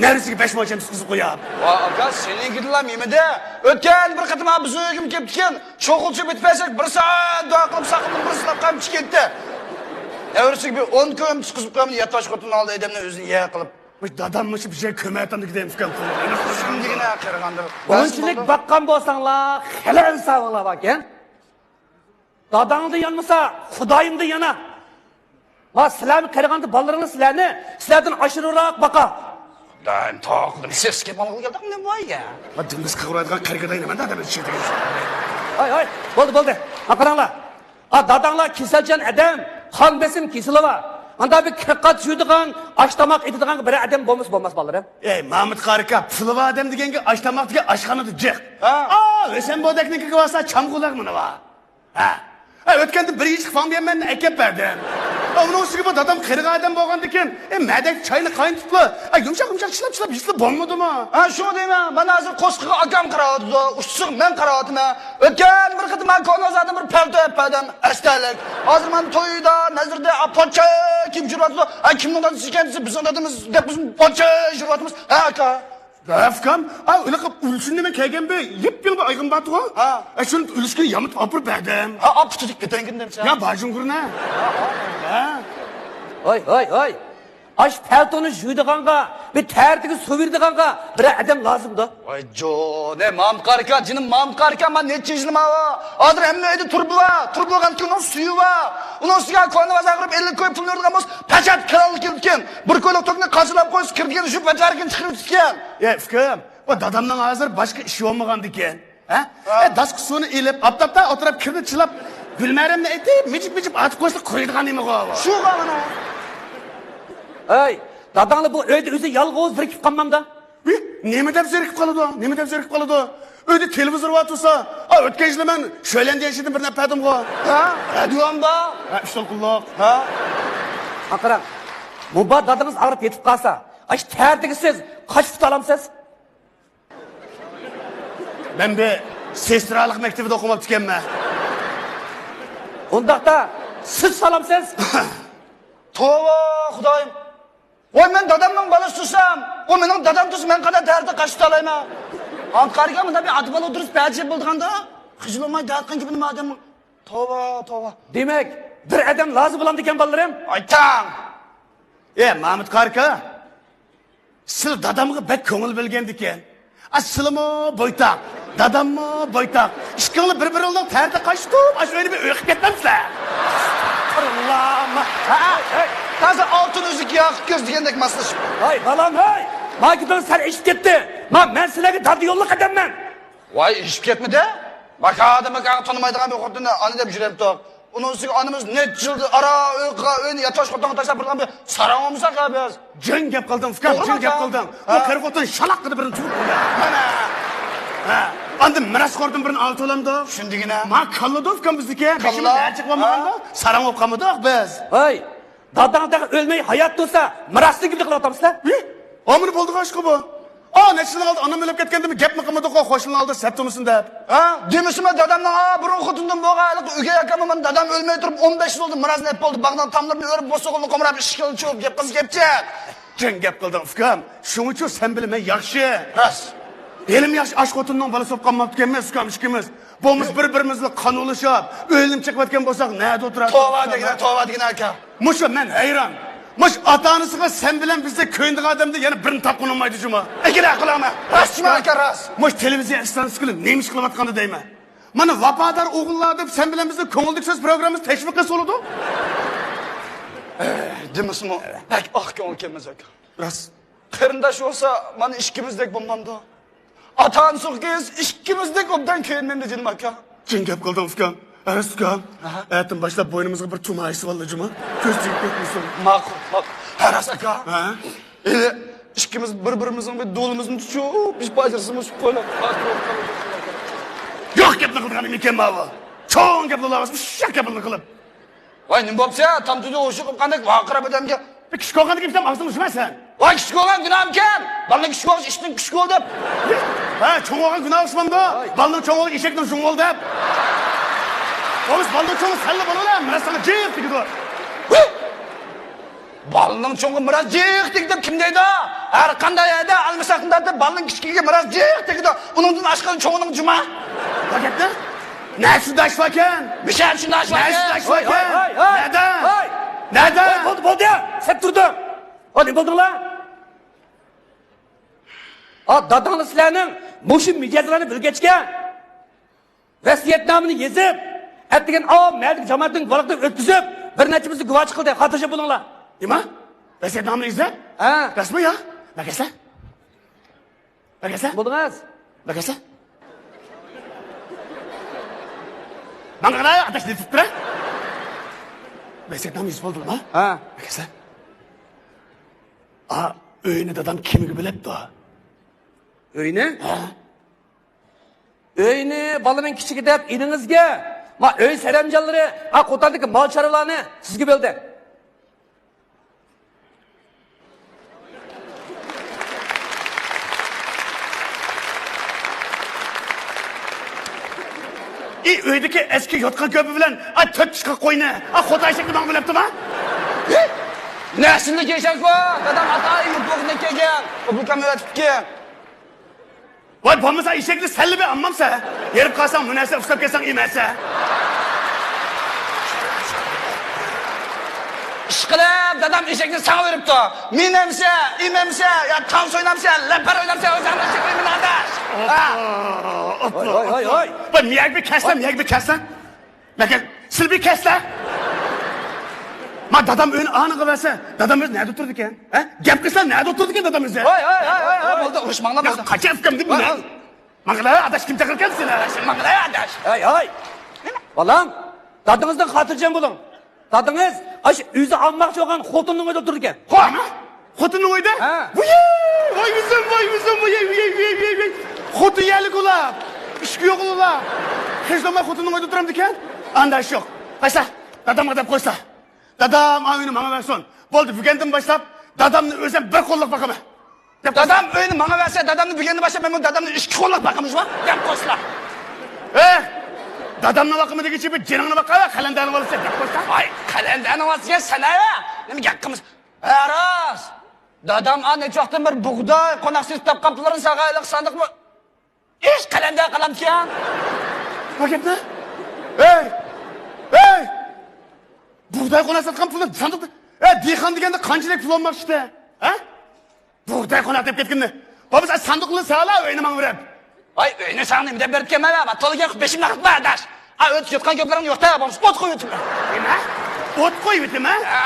نەۋرىسىگە بەش مو چەم تۇتقۇزۇپ قوياپ. ۋا ئاكا، سېنىڭكىدىنلا يېمىدى. ئۆتكەن بىر قېتىم بىزنىڭ ئۆيگىمۇ كېلىپتىكەن. شوخلىچىپ ئۆتۈپ بەرسەك، بىر سائەت دۇئا قىلىپ، ساقىلدىن بىر سىلاپ قايمىچى كەتتى. نەۋرىسىگە بىر ئون كويۇم تۇتقۇزۇپ قويامدۇ، ياتاش خوتۇننىڭ ئالدىدا ئەدەمنى ئۆزىنى يە قىلىپ. بۇ دادام مۇشۇ بىر يەرگە كۆمەتامدىكى دەيمىز ئۇكام. شۇندىكىنە قېرىغاندۇر. ئۇنچىلىك باققان بولساڭلار، خېلى ئىنسابىڭلار باركەن. داداڭدىن يانمىسا، خۇدايىمدىن يانا. ما سىلەرنى قېرىغاندا بالىلىرىڭلار سىلەرنى سىلەردىن ئاشۇرۇراق باقا. خۇدايىم، توقۇدۇم، سېسىپ كېلىپ قالغىلى كەلدىڭ، نېمە بار يا؟ ما دىڭگىز قاغۇرايدىغان قەرگىداي نېمە ئادەم ئىچىدىكى. ھاي، ھاي، بولدى، بولدى. ھا، قاراڭلار. ھا، داداڭلار كېسەلچان ئادەم، قان بېسىم كېسىلى بار. ئاندا بىر كىرقات يۇيىدىغان، ئاش تاماق ئېتىدىغان بىر ئادەم بولمىسا بولماس بالىلىرىم. ئەي، مامۇت قارىكا، پۇلى بار ئادەم دېگەنگە ئاش تاماق دېگەن ئاشخانىدا جىق. ھا. ئا، ھۈسەن بودەكنىڭكىگە بارسا چامغۇلار مانا بار. ھە. ھە، ئۆتكەندە بىر يېشىق فاڭبيەنمەننى ئەكەپ بەردىم. ئۇنىڭ ئۈستىگە بۇ دادام قېرىغان ئادەم بولغاندىكىن، ئە، مەدەك چاينى قاينىتىپلا، ئە، يۇمشاق يۇمشاق چىلاپ چىلاپ يېسىلا بولمىدىمۇ؟ ھە، شۇ دەيمەن. مانا ھازىر قورسىقىغا ئاكام قاراۋاتىدۇ، ئۇچىسىغا مەن قاراۋاتىمەن. ئۆتكەن بىر قېتىم مەن كونا بازاردىن بىر پەلتو ئېلىپ بەردىم. ئەستەلىك. ھازىر مانا تويدا، نەزىردە، ئا، پوچە كىيىپ يۈرۈۋاتىدۇ. ئا، كىمنىڭ دادىسى ئىكەن دېسە، بىزنىڭ دادىمىز دەپ بىز پوچە يۈرۈۋاتىمىز. ھە، ئاكا. ھە، ئۇكام، ئا، ئۇنىقى ئۈلۈشۈن نېمە كەلگەن بىر يېپيېڭى بىر ئايغىم بارتىغۇ؟ ھە. ئە، شۇنى ئۈلۈشكە يامىتىپ ئاپىرىپ بەردىم. ھە، ئاپا تۇتۇپ كېتەڭگىن دەمسەن. يا، باجۇڭگۇرنە. ھە. ئاش پەلتونى يۇيىدىغانغا، بىر تەرىتىگە سۇ بېرىدىغانغا بىر ئادەم لازىمدۇ. ۋاي جون، ئەي، مامۇت قارىكا، جېنىم مامۇت قارىكا، مانا نەچچە يىل ماۋۇ. ھازىر ھەممە ئۆيدە تۇرۇبا بار، تۇرۇبا بولغان ئۆينىڭ سۈيى بار. ئۇنىڭ ئۈستىگە كونا بازارغا بېرىپ ئەللىك كوي پۇلنى بېرىدىغان بولسا، پەقەت كىرالىق كېلىدىكەن. بىر كويلۇق توكنى قازىلاپ قويسا، كىرگەن شۇ بەتەركىنى چىقىرىپ كېتىدىكەن. يا، ئۇكام، بۇ دادامنىڭ ھازىر باشقا ئىشى بولمىغاندىكىن. ھە؟ ھە؟ ئە، داسكا سۇنى ئېلىپ، ئاپتاپتا ئولتۇرۇپ، كىرنى چىلاپ، گۈلمەرەمنى ئېيتىپ، مىجىپ-مىجىپ ئارتىپ قويسا قۇيىدىغان نېمە بۇ؟ شۇ مانا. ئەي، داداڭلا بۇ ئۆيدە ئۆزى يالغۇز زېرىكىپ قالمامدا؟ ھى؟ نېمە دەپ زېرىكىپ قالىدۇ؟ نېمە دەپ زېرىكىپ قالىدۇ؟ ئۆيدە تېلېۋىزور بار تۇرسا، ئا، ئۆتكەن يىلى مەن شۆلەن دېيەشىدىن بىر نەپ بەردىمغۇ. ھە؟ رادىيوم بار. ھە، ئۈچ دولقۇنلۇق. ھە؟ ھا، قاراڭ. مۇبا دادىڭىز ئاغرىپ يېتىپ قالسا، ئاشۇ تەرىتىگە سىز قاچا پۇت ئالامسىز؟ مەن بىر سېسترالىق مەكتىۋىدە ئوقۇماپتىكەنمەن. ئۇنداقتا سىز سالامسىز؟ توۋا، خۇدايىم. ۋاي، مەن دادامنىڭ بالىسى تۇرسام، ئۇ مېنىڭ دادام تۇرسا، مەن قانداق تەرىتىگە قاچا تۇتالايمەن؟ ئانقارىگە مۇنداق بىر ئاتا بالا ئولتۇرسا بەجىپ بولىدىغاندا، خىجىل بولماي دەۋاتقان گېپىنى مادەم. توۋا، توۋا. دېمەك، بىر ئادەم لازى بولامدىكەن، بالىلىرىم. ئايتاڭ. ئە، مامۇت قارىكا. سىلى دادامغا بەك كۆڭۈل بۆلگەندىكەن. ئا، سىلىمۇ بويتاق، داداممۇ بويتاق. ئىككىڭلار بىر-بىرىڭلارنىڭ تەرىتىگە قاچا تۇتۇپ، ئاشۇ ئۆينى بىر ئۆي قىلىپ كەتمەمسىلەر؟ ئاللاھ. ھە، ھە، تازا ئالتۇن ئۈزۈك ياقۇپ كۆز دېگەندەك ماسلىشىپ. ھاي، بالام، ھاي! ماكىدىن سەل ئېشىپ كەتتى. ما، مەن سىلەرگە دادا يوللۇق ئادەممەن. ۋاي، ئېشىپ كەتمىدى. ماكا ئادەمگە تونۇمايدىغان بىر خوتۇننى ئانا دەپ يۈرەمتۇق. ئۇنىڭ ئۈستىگە ئانىمىز نەچچە يىلدىن ئارا ئۆي قىلغان ئۆينى ياتاش خوتۇنغا تاشلاپ بېرىدىغان بىر ساراڭ بولمىساق يا بىز. جىڭ گەپ قىلدىڭ، ئۇكام، جىڭ گەپ قىلدىڭ. بۇ ھە؟ قېرى خوتۇن شالاققىدە بىرنى تۇغۇپ قويدى. مانا. ھە. ئاندىن مىراسخوردىن بىرنى ئالتۇلامدۇ؟ شۇندىكىنە. ما كاللىدۇ، ئۇكام، بىزنىكى. كاللا. بېشىمىز ئەرچىق بولمىغاندا ھە؟ ساراڭ بولۇپ قالمىدۇق بىز. ھەي، داداڭ تېخى ئۆلمەي ھايات تۇرسا، مىراسنى كىمدە قىلىۋاتامسىلەر؟ ھە؟ ئامىنى بولدىغان ئىشقا بۇ. ئا، نەچچە يىلنىڭ ئالدى ئانام ئۆلۈپ كەتكەندىمۇ گەپمۇ قىلمىدۇق، قوشنىنىڭ ئالدىدا سەت تۇرمىسۇن دەپ. ھە؟ دېمىسىمۇ دادامنىڭ، ئا، بۇرۇن خوتۇندىن بولغان ھېلىقى ئۆگەي ئاكاممۇ مانا دادام ئۆلمەي تۇرۇپ ئون بەش يىل بولدى، مىراسنى ئېلىپ بولدى. باغنىڭ تاملىرىنى ئۆرۈپ، بوسۇغۇلنى قومراپ، ئىشىكىنى چۇۋۇپ، گەپ قىلسا گەپچە. جىڭ گەپ قىلدىڭ، ئۇكام. شۇڭىچۇ سەن بىلەن مەن ياخشى. راست. ھېلىمۇ ياخشى ئاش خوتۇننىڭ بالىسى بولۇپ قالماپتىكەنمىز، ئۇكام، ئىككىمىز. بولمىسا بىر-بىرىمىزنى قان ئۇلىشىپ، ئۆيلىنىپ چىقىۋەتكەن بولساق، نەدە ئولتۇراتتۇق؟ توۋا دېگىنە، توۋا دېگىنە ئاكا. مۇشۇ مەن ھەيران. مۇشۇ ئاتا-ئانىسىغا سەن بىلەن بىزدەك كۆيۈنىدىغان ئادەمدىن يەنە بىرنى تاپقىلى بولمايدۇ جۇمۇ. ئەگىلە قۇلاقنى. راست جۇمۇ ئاكا، راست. مۇشۇ تېلېۋىزىيە ئىستانسىسىدىكىلەر نېمە ئىش قىلىۋاتقاندا دەيمەن. مانا ۋاپادار ئوغۇللار دەپ سەن بىلەن بىزنى كۆڭۈلدىكى سۆز پروگراممىسى تەشۋىق قىلسا بولىدۇ. ئەھ، دېمىسىمۇ بەك ئاق كۆڭۈل كەلمەس ئاكا. راست. قېرىنداش بولسا مانا ئىككىمىزدەك بولمامدۇ؟ ئاتا-ئانىسىغا كەلسە ئىككىمىزدەك ئوبدان كۆيۈنمەمدۇ جېنىم ئاكا؟ جىڭ گەپ قىلدىڭ ئۇكام. ئەرەس ئۇكام. ئەتىن باشلاپ بوينىمىزغا بىر تۇما ئېسىۋاللا جۇمۇ. كۆز تېگىپ كەتمىسۇن. ماقۇل، ماقۇل. ئەرەس ئاكا. ھە؟ ئېلى ئىككىمىز بىر-بىرىمىزنىڭ بىر دولىمىزنى چۇچۇپ، بىش باجىرىسىمۇ چۈشۈپ قويلا. يوق گەپنى قىلىدىغان ئىكەن ماۋۇ. چوڭ گەپنى قىلىۋاتسا، ئۇششاق گەپنى قىلىپ. ۋاي، نېمە بوپسە؟ تام تۈزۈپ ئوشۇق قىلىپ قانداق ۋارقىراپ ئادەمگە. بىر كىچىك بولغاندىكىن ئىشتىن ئاغزىڭنى ئۇزىمەن سەن. ۋاي، كىچىك بولغان گۇناھمىكەن؟ بالىنىڭ كىچىك بولغان ئىشتىن كىچىك بول دەپ. ھە، چوڭ بولغان گۇناھ ئۇسمامدۇ؟ ۋاي. بالىنىڭ چوڭ بولغان ئېشەكنىڭ زۇڭ بول دەپ. بولمىسا بالىنىڭ چوڭى سەنلا بولۇۋېلە، مەن ساڭا جىق تېگىدۇ. ھۇي! بالىنىڭ چوڭىغا مىراس جىق تېگىدۇ دەپ كىم دەيدۇ؟ ھەر قانداق يەردە ئالمىساقنى تارتىپ، بالىنىڭ كىچىكىگە مىراس جىق تېگىدۇ. ئۇنىڭدىن ئاشقىنى چوڭىنىڭ جۇما. بۇ گەپنى نەسىل داش باركەن. مىشەن شۇنداق ئىش باركەن. نەسىل داش باركەن. ھوي، ھوي، ھوي. نەدە؟ ھوي. نەدە؟ ھوي، بولدى، بولدى. سەت تۇردۇڭ. ھو، نېمە بولدۇڭلار؟ ھا، داداڭلار سىلەرنىڭ مۇشۇ مىجەزلەرنى بىلگەچكە، ۋەسىيەتنامىنى يېزىپ، ئەتىگەن ئاۋام مەھەللىدىكى جامائەتنىڭ گۇۋاھلىقىدا ئۆتكۈزۈپ، بىر نەچچىمىزنى گۇۋاھچى قىلدى، خاتىرجەم بولۇڭلار. نېمە؟ ۋەسىيەتنامىنى يېزىپ؟ ھە. راستمۇ يا؟ مەكەسە؟ مەكەسە؟ بولدىڭىز. مەكەسە؟ ماڭا قارا، ئاداش نېمە دەپ تۇرا؟ ۋەسىيەتنامە يېزىپ بولدۇڭما؟ ھە. مەكەسە؟ ئا، ئۆينى دادام كىمگە بۆلەپتۇ؟ ئۆينى؟ ھە. ئۆينى بالىنىڭ كىچىكى دەپ ئىنىڭىزگە، ما ئۆي سەرەمجانلىرى، ئا قوتاندىكى مال چارۋىلارنى سىزگە بۆلدى. ئى، ئۆيدىكى ئەسكى يوتقان كۆرپە بىلەن، ئا، تۆت چىشقا قوينى، ئا، خوتا ئېشەكنى ماڭا بۆلەپتۇما؟ نەسىللىك ئېشەك بۇ. دادام ئاتا يوپۇرغىدىن كەلگەن. ئوبۇكام ئۆتۈپتىكەن. ۋاي، بولمىسا ئېشەكنى سەنلا بىر ئالمامسەن؟ ھېرىپ قالساڭ مۇنەسە، ئۇسلاپ كەلسەڭ ئىمەنسە. ئىشقىلىپ، دادام ئېشەكنى ساڭا بېرىپتۇ. مىنەمسە، ئىمەمسە، يا تانسا ئوينامسە، لەپەر ئوينامسە، ئۆزۈڭنى ئىشلىك ئوينىما ئاداش. ھوي، ھوي، ھوي، ھوي. ۋاي، مىيەگە بىر كەسسە، مىيەگە بىر كەسسە. لېكىن سىلى بىر كەسلە. ما دادام ئۆينى ئانىغا بەرسە، دادام ئۆزى نەدە ئولتۇرىدىكەن؟ ھە؟ گەپ قىلسا نەدە ئولتۇرىدىكەن دادام ئۆزى؟ ھاي، ھاي، ھاي، ھاي، ھاي، بولدى، ئۇرۇشماڭلار، بولدى. قاچان ئۇكام دېدىم مەن. ماڭىلا ئاداش، كىم چاقىرغان سېنى؟ ماڭىلا ئاداش. ھاي، ھاي. بالام، دادىڭىزدىن خاتىرجەم بولۇڭ. دادىڭىز ئاشۇ ئۆزى ئالماقچى بولغان خوتۇننىڭ ئۆيىدە ئولتۇرىدىكەن. خو-، خوتۇننىڭ ئۆيىدە؟ ھە. ۋۇي، ۋاي ئۆزۈم، ۋاي ئۆزۈم، ۋاي، ۋاي. خوتۇن يەرلىك ئۇلار. ئىشقا يوق ئۇلار. ھېچ بولماي خوتۇننىڭ ئۆيىدە تۇرامدىكەن؟ ئاندا ئىش يوق. قايسا، دادامغا دەپ قويسا. دادام ئا ئۆينى ماڭا بەرسۇن. بولدى، بۈگۈندىن باشلاپ دادامنى ئۆزۈم بىر قوللۇق باقىمەن. دەپ دادام ئۆينى ماڭا بەرسە، دادامنى بۈگۈندىن باشلاپ مەنمۇ دادامنى ئىككى قوللاپ باقىمىز ۋە دەپ قويسىلا. ئە، دادامنى باقىمەن دېگۈچە بىر جېنىڭنى باقا ۋە قەلەندەرنى بالىسى دەپ قويسا. ۋاي، قەلەندەرنى بالىسى دېگەن سەن ھە؟ نېمە گەپ قىلمىسا؟ ھە، راست. دادام ئا نەچچە ۋاقىتتىن بېرى بۇغداي، قوناق سېتىپ تاپقان پۇللىرىنى ساغايلىق ساندۇقمۇ ئىش قەلەندەر قىلامدىكەن. بۇ گەپنى؟ ھەي! ھەي! بۇغداي قوناق ساتقان پۇلنى ساندۇقتا، ئە، دېھقان دېگەندە قانچىلىك پۇل بولماقچىدى؟ ھە؟ بۇغداي قوناق دەپ كەتكىنىنى. بولمىسا ساندۇقنى سالا ئۆينى ماڭا بېرىپ. ۋاي، ئۆينى ساڭا نېمە دەپ بېرىپتىكەنمەن مەن؟ تولا گەپ، بېشىمنى ئاغرىتما ئاداش. ئا، ئۆت يوتقان گەپلىرىڭنى يوقتا، بولمىسا ئوت قويۇۋېتىمەن. نېمە؟ ئوت قويۇۋېتىمەن؟ ھە.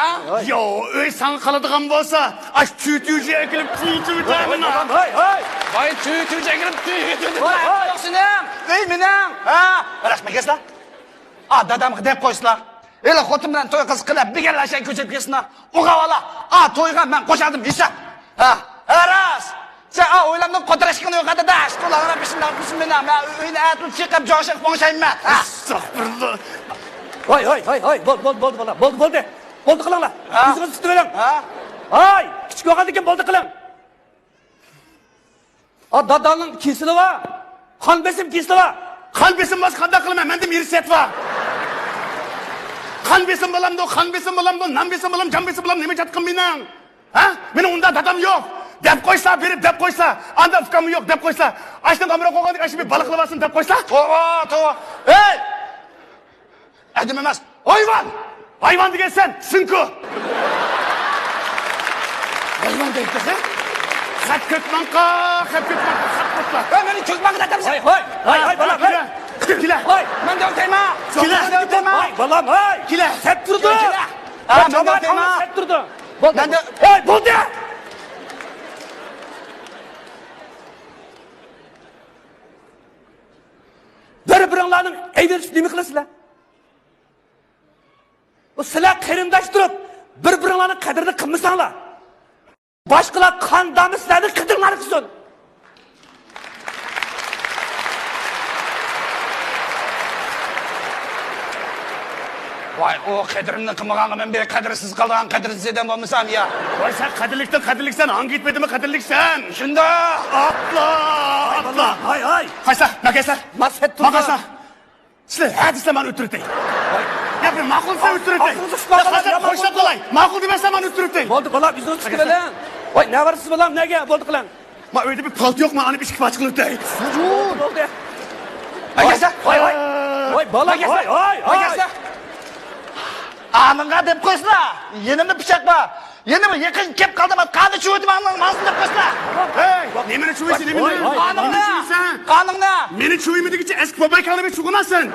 يو، ئۆي ساڭا قالىدىغان بولسا، ئاش تۈتۈجى ئەكىلىپ تۈتۈۋېتەمەن. ھاي، ھاي، ھاي. ۋاي، تۈتۈجى ئەكىلىپ تۈتۈۋېتىمەن. ھاي، ھاي. يوق سېنىڭ، ئۆي مېنىڭ. ھە، راست مەگەسلا. ئا، دادامغا دەپ قويسىلا. ھېلى خوتۇن بىلەن توي قىلسا قىلىپ، بىگەنلەر شەي كۆچۈرۈپ كەلسىلا. ئۇغا ۋالا، ئا، تويغا مەن قوشاقتىم ھېساب. ھە، ھە، راست. سەن، ئا، ئويلامنىڭ قوتراشقىنى يوق ئەدە، داش. قۇلاقلىرىم بېشىمدا قىلسۇن مېنىڭ. مەن ئۆينى ئەتىل چىقىپ، جوڭشىق پوڭشايمەن. ھە. ئەستەغپۇرۇللا. ۋاي، ۋاي، ۋاي، ۋاي. بولدى، بولدى، بولدى، بالام. بولدى، بولدى. بولدى قىلىڭلار. ھە. يۈزىڭىزنى تۇتۇۋېلىڭ. ھە. ھاي، كىچىك بولغاندىكىن بولدى قىلىڭ. ئا، دادامنىڭ كېسىلى بار. قان بېسىم كېسىلى بار. قان بېسىم بولسا قانداق قىلىمەن؟ مەندە ئىرسىيەت بار. قان بېسىم بولامدۇ، قان بېسىم بولامدۇ، نان بېسىم بولام، جان بېسىم بولام، نېمە جاتقىن مېنىڭ؟ ھە؟ مېنىڭ ئۇنداق دادام يوق. دەپ قويسا، بېرىپ دەپ قويسا. ئاندا ئۇكاممۇ يوق دەپ قويسا. ئاشتىن ئامراق بولغاندىكىن ئاشتىن بىر بالىقلىۋالسۇن دەپ قويسا. توۋا، توۋا. ھەي! ئادەم ئەمەس، ھايۋان! ھايۋان دېگەن سەن، سىڭكۇ! ھايۋان دەيدۇ، ھە؟ خەت كۆتماڭقا، خەت كۆتماڭقا، خەت كۆتماڭ. ھە، مېنى كۆتماڭقا دەپسەن. ھاي، ھاي، ھاي، ھاي، بالام، ھاي. كېلە، كېلە. ھاي، مەن دەۋتەيما. كېلە. مەن دەۋتەيما. ھاي، بالام، ھاي. كېلە. سەت تۇردى. كېلە. ھە، مەن دەۋتەيما. سەت تۇردى. بولدى. مەن دە- ھاي، بولدى. بىر-بىرىڭلارنىڭ ئەيۋىرىشىپ نېمە قىلىسىلەر؟ بۇ سىلەر قېرىنداش تۇرۇپ، بىر-بىرىڭلارنىڭ قەدرىنى قىلمىساڭلار، باشقىلار قانداقمۇ سىلەرنىڭ قەدرىڭلارنى قىلسۇن؟ ۋاي، ئۇ قەدرىمنى قىلمىغانغا مەن بىر قەدىرسىز قالىدىغان قەدىرسىز ئادەم بولمىسام يا. ۋاي، سەن قەدىرلىكتىن قەدىرلىكسەن، ھاڭگىتمىدىمۇ قەدىرلىكسەن. شۇنداق. ئاتلا، ئاتلا. ھاي، ھاي. قايسا، ماكايسا. ماس ئەتتۇرما. ماكايسا. سىلەر ھە دېسىلە مەن ئۆلتۈرۈۋېتەي. ماقۇل دېسەم ئۆتتۈرۈپ ئۆتەي. ئاغزىڭىزنى ئۇچۇپ قالغان، يامان بولدى. ماقۇل دېمەسەم مانا ئۆتتۈرۈپ ئۆتەي. بولدى بالام، ئۆزىڭىز چىقىپ كېلىڭ. ۋاي، نە بارسىز بالام، نەگە؟ بولدى قىلىڭ. ما ئۆيدە بىر پالتا يوق، ما ئانى ئىككى پارچە قىلىپ ئۆتەي. بولدى. ۋاي، ۋاي، ۋاي، ۋاي، بالا، ۋاي، ۋاي، ۋاي. ئالىڭغا دەپ قويسىلا، يېنىمدا پىچاق بار. يەنە بىر يېقىن كەپ قالدىم، قاننى چۇۋۇتۇپ ئالىڭ، ماڭسىن دەپ قويسىلا. ھەي، نېمىنى چۇۋۇيسەن، نېمىنى؟ ۋاي، ۋاي، قانىڭنى، ۋاي. قانىڭنى. مېنى چۇۋۇيمىدىگىچە ئەسكى باباي كالىمى چۇغۇناسەن.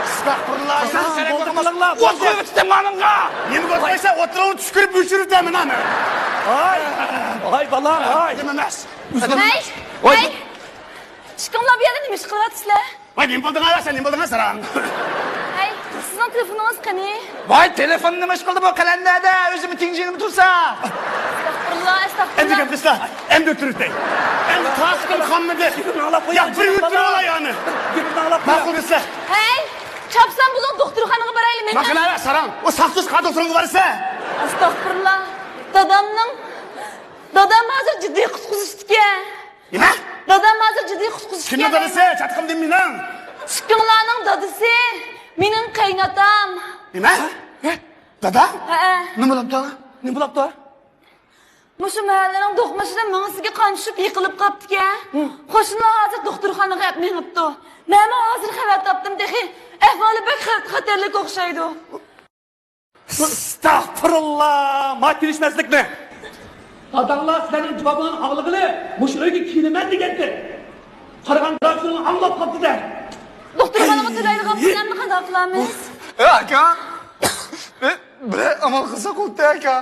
ئەستەغپۇرۇللا. بولدى قىلىڭلار. ئوت قويۇپ ئۆتتۈم قانىڭغا. نېمە بولسا ئوتتۇرىغا چۈشكۈرۈپ ئۆچۈرۈپ دەمەن ئانا. ۋاي، ۋاي، بالا، ۋاي. نېمە ئەمەس. ھەي، ۋاي. ھەي. ئىككىڭلار بۇ يەردە نېمە ئىش قىلىۋاتىسىلەر؟ ۋاي، نېمە بولدۇڭ ھە سەن، نېمە بولدۇڭ ھە ساراڭ؟ ھەي، سىزنىڭ تېلېفونىڭىز قېنى؟ ۋاي، تېلېفوننى نېمە ئىش قىلدى بۇ قەلەندەردە، ئۆزىمۇ تىڭشىڭدا تۇرسا. ئەستەغپۇرۇللا، ئەستەغپۇرۇللا. ئەمدى گەپلىسىلە، ئەمدى ئۆتتۈرۈپ ئۆتەي. ئەمدى تاسىقىم قالمىدى. يا، بىر ئۆتتۈرۈپ ئالاي ئانا. ماقۇل دېسە. ھەي، چاپسان بولۇڭ، دوختۇرخانىغا بارايلى مەن. ماقۇل ھە ساراڭ، ئۇ ساقچى قان دوختۇرغا بارسا. ئەستەغپۇرۇللا، دادامنىڭ، دادام ھازىر جىددىي قۇتقۇزۇشتىكەن. نېمە؟ دادام ھازىر جىددىي قۇتقۇزۇشتىكەن. كىمنىڭ دادىسى؟ چاتىقىم دېمىنىڭ. ئىككىڭلارنىڭ دادىسى مېنىڭ قېيىناتام. نېمە؟ دادا؟ ھەئە. نېمە بولاپتۇ؟ نېمە بولاپتۇ؟ مۇشۇ مەھەللىنىڭ دوقمۇشىدىن مېڭىسىگە قان چۈشۈپ يىقىلىپ قاپتىكەن. ھە. قوشنىلار ھازىر دوختۇرخانىغا ئەپ مېڭىپتۇ. مەنمۇ ھازىر خەۋەر تاپتىم تېخى. ئەھۋالى بەك خەت-، خەتەرلىك ئوخشايدۇ. ئەستەغپۇرۇللا، ما كېلىشمەسلىكنى. داداڭلار سىلەرنىڭ جاۋابىڭلارنى ئاڭلىغىلى مۇشۇ ئۆيگە كېلىمەن دېگەنتى. قارىغان راچۇڭلار ئاڭلاپ قاپتۇ-دە. دوختۇرخانىغا تۆلەيدىغان پۇللارنى قانداق قىلارمىز؟ ئاكا، بىرەر ئامال قىلساق بولدى ئاكا.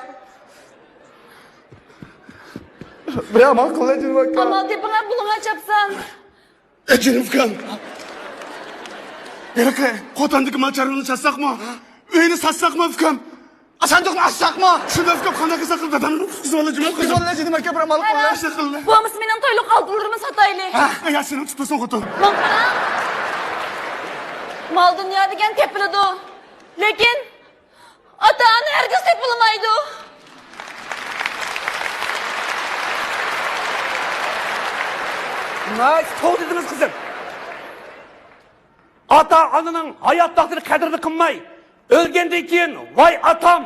بىرەر ئامال قىلغىلى جېنىم ئاكا. ئامال تېپىڭە، بولۇڭە چاپسان. ئەجىنىم ئۇكام. ھېلىقى قوتاندىكى مال چارۋىنى ساتساقمۇ؟ ئۆينى ساتساقمۇ ئۇكام؟ ساندۇقنى ئاچساقمۇ؟ شۇنداق ئۇكام، قانداق قىلساق دادامنى قۇتقۇزۇۋالىدۇ جۇمۇ قىزىم. قۇتقۇزۇۋالدى جېنىم ئاكا، بىر مال قىلىڭ. بولمىسا مېنىڭ تويلۇق ئالتۇنلىرىمنى ساتايلى. ھە، يا سېنى تۇتۇپسۇن خوتۇن. ماڭا قاراڭ. مال دۇنيا دېگەن تېپىلىدۇ. لېكىن ئاتا-ئانا ھەرگىز تېپىلمايدۇ. ناھايىتى توغرا دېدىڭىز قىزىم. ئاتا-ئانىنىڭ ھايات ۋاقتىدا قەدرىنى قىلماي، ئۆلگەندىن كېيىن ۋاي ئاتام،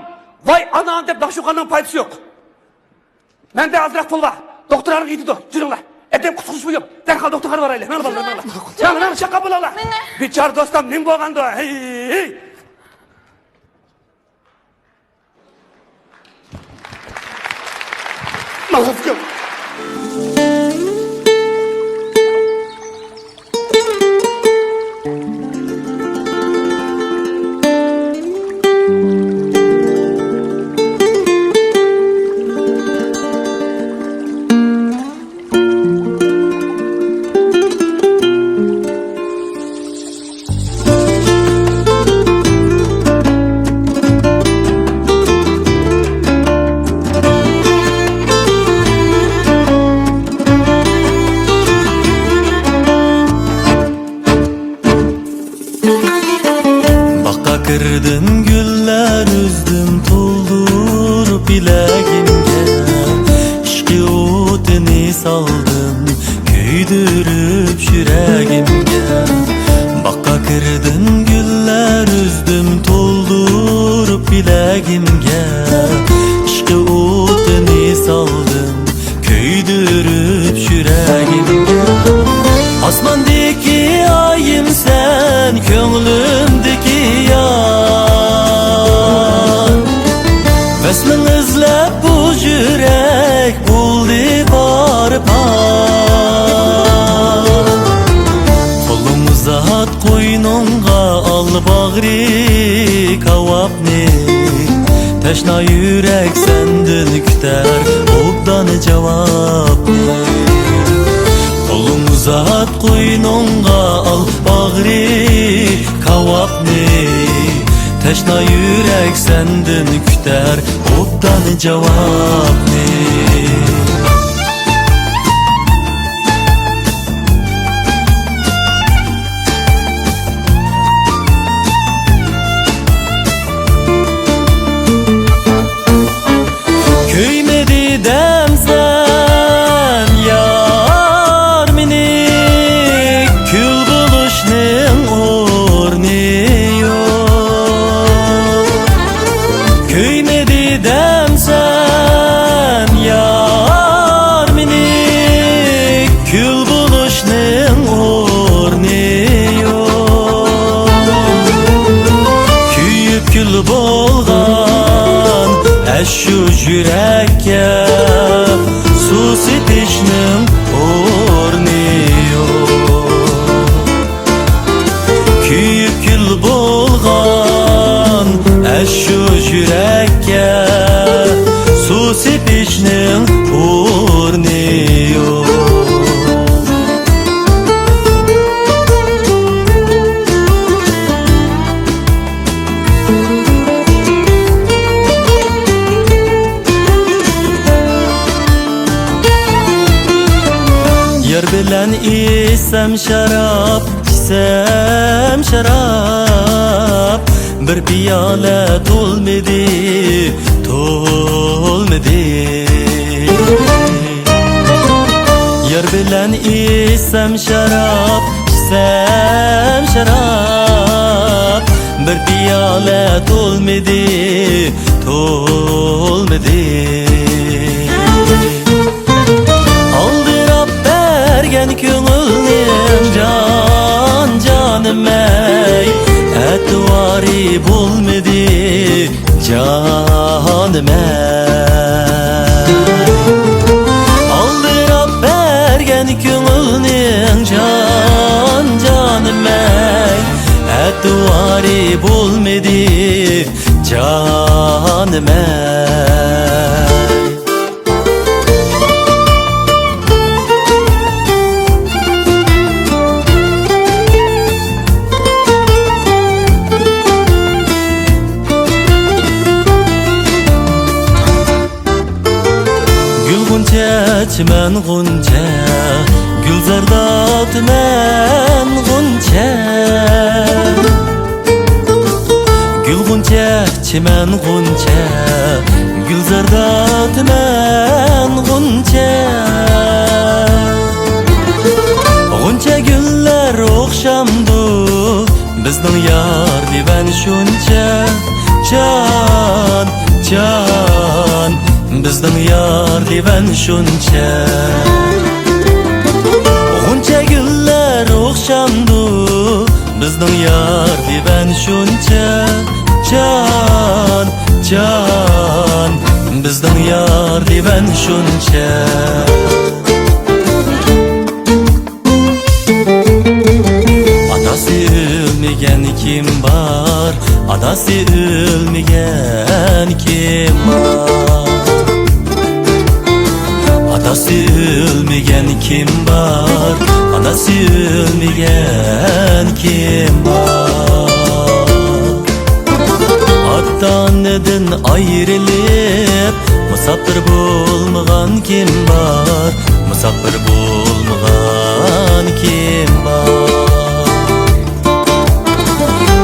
ۋاي ئانام دەپ ناخشا ئوقۇغاننىڭ پايدىسى يوق. مەندە ئازراق پۇل بار. دوختۇرخانىغا يېتىدۇ. جۈرۈڭلار. ئەتەم قۇتقۇزۇش بۇيۇم. دەرھال دوختۇرخانىغا بارايلى. ماڭا بالىلار، ماڭا. ماڭا، ماڭا، چاققان بالىلار. ماڭا. بىچارە دوستۇم، نېمە بولغاندۇ؟ ھەي، ھەي. ماڭا ئۇكام. باغقا كىردىم، گۈللەر ئۈزدۈم، تولدۇرۇپ بىلەگىمگە. ئىشقى ئوتىنى سالدىم، كۆيدۈرۈپ يۈرەگىمگە. باغقا كىردىم، گۈللەر ئۈزدۈم، تولدۇرۇپ بىلەگىمگە. ئىشقى ئوتىنى سالدىم، كۆيدۈرۈپ يۈرەگىمگە. ئاسماندىكى ئايىم سەن، كۆڭلۈمدىكى يار. ۋەسلىڭ ئىزلەپ بۇ يۈرەك بولدى پار-پار. قولۇڭ ئۇزات، قوينۇڭغا ئال باغرى كاۋاپنى. تەشنا يۈرەك سەندىن كۈتەر ئوبدان جاۋابنى. قولۇڭ ئۇزات، قوينۇڭغا ئال باغرى كاۋاپنى. تەشنا يۈرەك سەندىن كۈتەر ئوبدان جاۋابنى. كۆيمىدى دەمسەن يار مېنى، كۈل بولۇشنىڭ ئورنى يوق. ئورنى يوق. يار بىلەن ئىچسەم شاراب، ئىچسەم شاراب، بىر پىيالە تولمىدى، تولمىدى. يار بىلەن ئىچسەم شاراب، ئىچسەم شاراب، بىر پىيالە تولمىدى، تولمىدى. ئالدىراپ بەرگەن كۆڭۈلنىڭ جان، جانىمەي، ئەتىۋارى بولمىدى، جانىمەي. ئالدىراپ بەرگەن كۆڭۈلنىڭ جان، جانىمەي، ئەتىۋارى بولمىدى، جانىمەي. گۈل غۇنچە، چىمەن غۇنچە، گۈلزاردا تۈمەن غۇنچە. گۈل غۇنچە، چىمەن غۇنچە، گۈلزاردا تۈمەن غۇنچە. غۇنچە گۈللەر ئوخشامدۇ بىزنىڭ يار دىۋان شۇنچە؟ جان، جان، بىزنىڭ يار دىۋان شۇنچە. غۇنچە گۈللەر ئوخشامدۇ بىزنىڭ يار دىۋان شۇنچە؟ جان، جان، بىزنىڭ يار دىۋان شۇنچە. ئاتاسى ئۆلمىگەن كىم بار؟ ئاتاسى ئۆلمىگەن كىم بار؟ ئاتاسى ئۆلمىگەن كىم بار؟ ئاناسى ئۆلمىگەن كىم بار؟ ئاتا-ئانىدىن ئايرىلىپ، مۇساپىر بولمىغان كىم بار؟ مۇساپىر بولمىغان كىم بار؟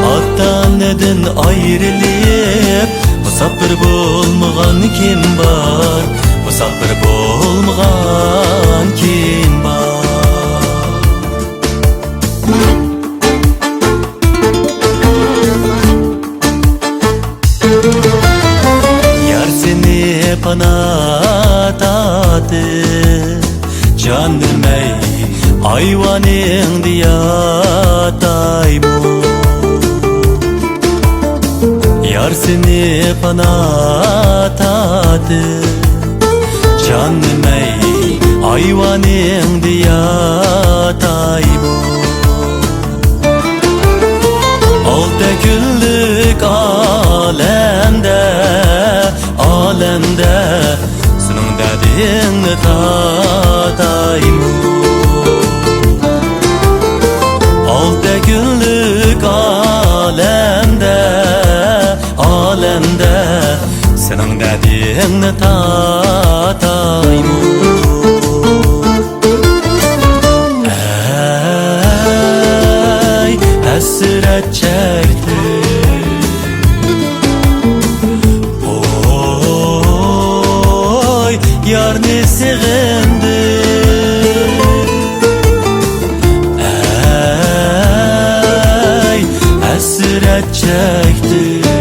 ئاتا-ئانىدىن ئايرىلىپ، مۇساپىر بولمىغان كىم بار؟ مۇساپىر بولمىغان كىم بار؟ يار سېنى پانا تارتىپ، جانىمەي، ئايۋانىڭدا ياتايمۇ؟ يار سېنى پانا تارتىپ، جانىمەي، ئايۋانىڭدا ياتايمۇ؟ ئالتە كۈنلۈك ئالەمدە، ئالەمدە سېنىڭ دەردىڭنى تارتايمۇ؟ ئالتە كۈنلۈك ئالەمدە، ئالەمدە سېنىڭ دەردىڭنى تارتايمۇ؟ ئەي ھەسرەت چەكتىم، ئوي يارنى سېغىندىم. ئەي ھەسرەت چەكتىم،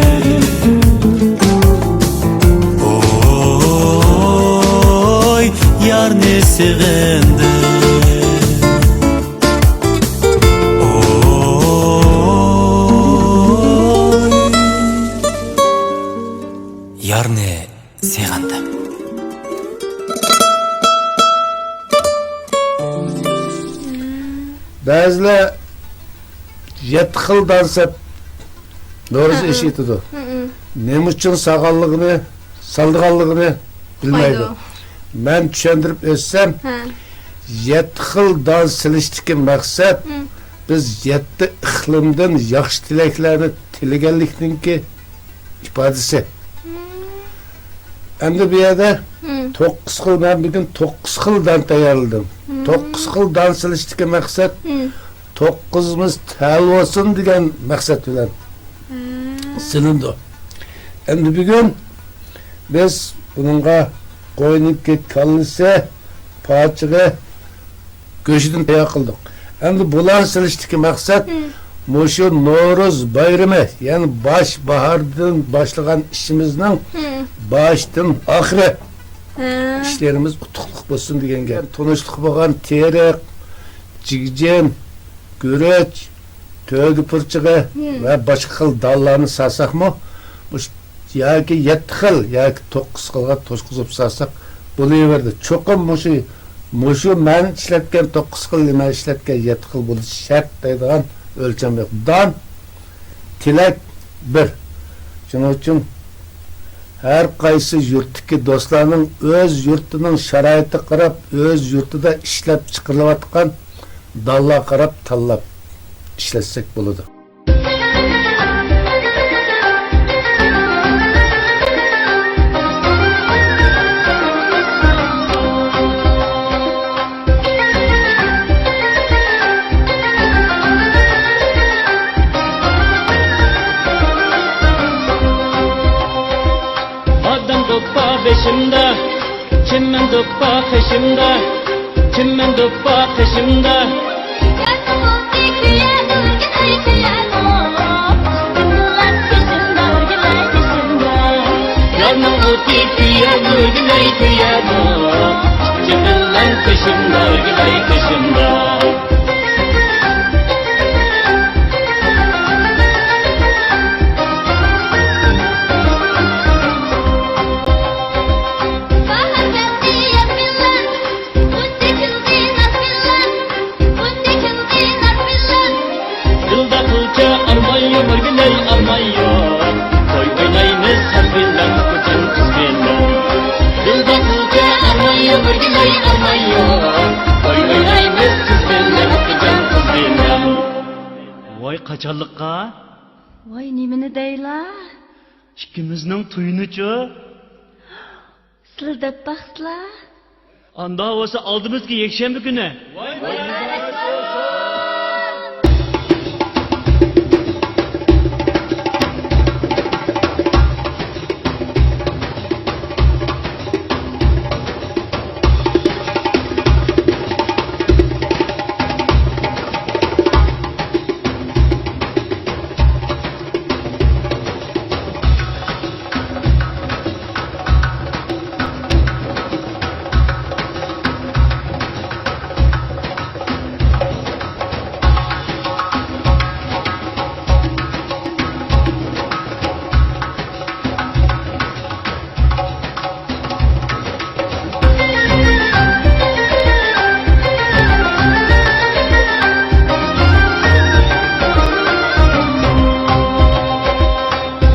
ئوي يارنى سېغىندىم. ئوي يارنى سېغىندىم. بەزىلەر يەتتە خىل دانسەپ نورۇزا ئېشى ئېيتىدۇ. نېمە ئۈچۈن سالغانلىقىنى، سالىدىغانلىقىنى بىلمەيدۇ. ئۇقمايدۇ. مەن چۈشەندۈرۈپ ئۆتسەم، ھە. يەتتە خىل دان سېلىشتىكى مەقسەت، ھە. بىز يەتتە ئىقلىمدىن ياخشى تىلەكلەرنى تىلىگەنلىكنىڭكى ئىپادىسى. ھە. ئەمدى بۇ يەردە ھە. توققۇز خىل، مەن بۈگۈن توققۇز خىل دان تەييارلىدىم. ھە. توققۇز خىل دان سېلىشتىكى مەقسەت، ھە. توققۇزىمىز تەل بولسۇن دېگەن مەقسەت بىلەن ھە. سېلىنىدۇ. ئەمدى بۈگۈن بىز بۇنىڭغا قوينىڭكى كاللىسى، پاچىقى، گۆشىدىن تەييار قىلدۇق. ئەمدى بۇلارنى سېلىشتىكى مەقسەت، ھە. مۇشۇ نورۇز بايرىمى، يەنى باش باھاردىن باشلىغان ئىشىمىزنىڭ ھە. باشتىن ئاخىرى ھە. ئىشلىرىمىز ئۇتۇقلۇق بولسۇن دېگەن گەپ. تونۇشلۇق بولغان تېرىق، جىگجىن، گۈرۈچ، تۆگە پۇرچىقى ھە. ۋە باشقا خىل دانلارنى سالساقمۇ، مۇش-، ياكى يەتتە خىل ياكى توققۇز خىلغا توشقۇزۇپ سالساق بولۇۋېرىدۇ. چوقۇم مۇشۇ، مۇشۇ مەن ئىشلەتكەن توققۇز خىل، مەن ئىشلەتكەن يەتتە خىل بولۇشى شەرت دەيدىغان ئۆلچەم يوق. دان، تىلەك بىر. شۇنىڭ ئۈچۈن ھەر قايسى يۇرتتىكى دوستلارنىڭ ئۆز يۇرتىنىڭ شارائىتىغا قاراپ، ئۆز يۇرتىدا ئىشلەپ چىقىرىلىۋاتقان دانلارغا قاراپ تاللاپ ئىشلەتسەك بولىدۇ. بادام دوپپا بېشىمدا، چىمەن دوپپا قېشىمدا، چىمەن دوپپا قېشىمدا. يارنىڭ ئوتى كۆيەر، ئۆرگىلەي كۆيەر. يارنىڭ ئوتى كۆيەر، ئۆرگىلەي كۆيەر. جېنىمنىڭ قېشىمدا، ئۆرگىلەي قېشىمدا. باھار كەلدى ياز بىلەن، غۇنچە كۈلدى ناز بىلەن، غۇنچە كۈلدى ناز بىلەن. دىلدا قىلچە ئارمان يوق، ئۆرگىلەي ئارمان يوق. توي ئوينايمىز ساز بىلەن، خوتۇن قىز بىلەن. دىلدا قىلچە ئارمان يوق، ئۆرگىلەي ئارمان يوق. توي ئوينايمىز قىز بىلەن، خوتۇن قىز بىلەن. ۋاي قاچانلىققا؟ ۋاي نېمىنى دەيلا؟ ئىككىمىزنىڭ تويىنىچۇ؟ سىلى دەپ باقسىلا. ئاندا بولسا ئالدىمىزدىكى يەكشەنبە كۈنى.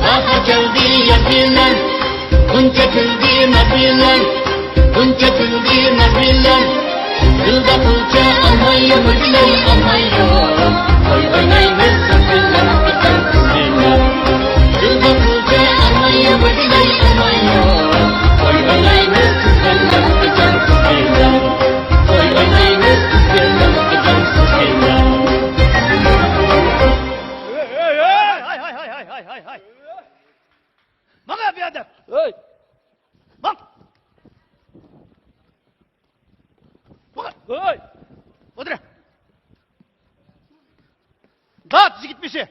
باھار كەلدى ياز بىلەن، غۇنچە كۈلدى ناز بىلەن، غۇنچە كۈلدى ناز بىلەن. دىلدا قىلچە ئارمان يوق، ئۆرگىلەي ئارمان يوق. توي ئوينايمىز قىز بىلەن، خوتۇن قىز بىلەن. دىلدا قىلچە ئارمان يوق، ئۆرگىلەي ئارمان يوق. توي ئوينايمىز قىز بىلەن، خوتۇن قىز بىلەن. توي ئوينايمىز قىز بىلەن، خوتۇن قىز بىلەن. ھەي، ھەي، ھەي، ھەي، ھەي، ھەي. ماڭا بىئەدەپ! ھەي! ماڭ! ماڭ! ھەي! ئولتۇر! دات يىگىت بېشى!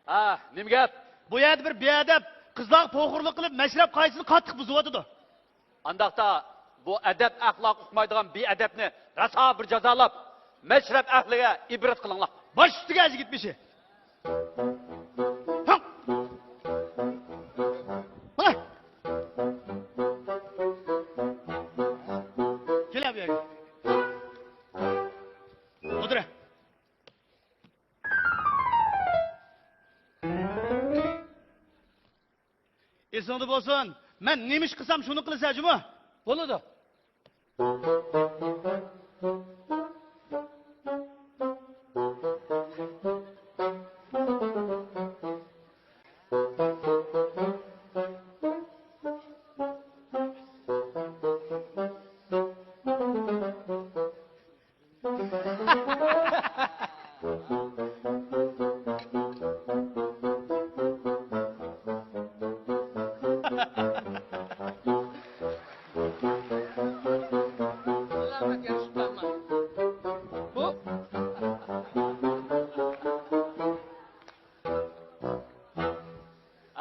ھە، نېمە گەپ؟ بۇ يەردە بىر بىئەدەپ قىزلارغا پوخۇرلۇق قىلىپ، مەشرەپ قائىدىسىنى قاتتىق بۇزۇۋاتىدۇ. ئانداقتا بۇ ئەدەپ-ئەخلاق ئۇقمايدىغان بىئەدەپنى راسا بىر جازالاپ، مەشرەپ ئەھلىگە ئىبرەت قىلىڭلار. باش ئۈستىگە يىگىت بېشى! ھاڭ! ماڭا! كېلە بۇ يەرگە. ئولتۇر. ئېسىڭدە بولسۇن، مەن نېمە ئىش قىلسام، شۇنى قىلىسەن جۇمۇ. بولىدۇ.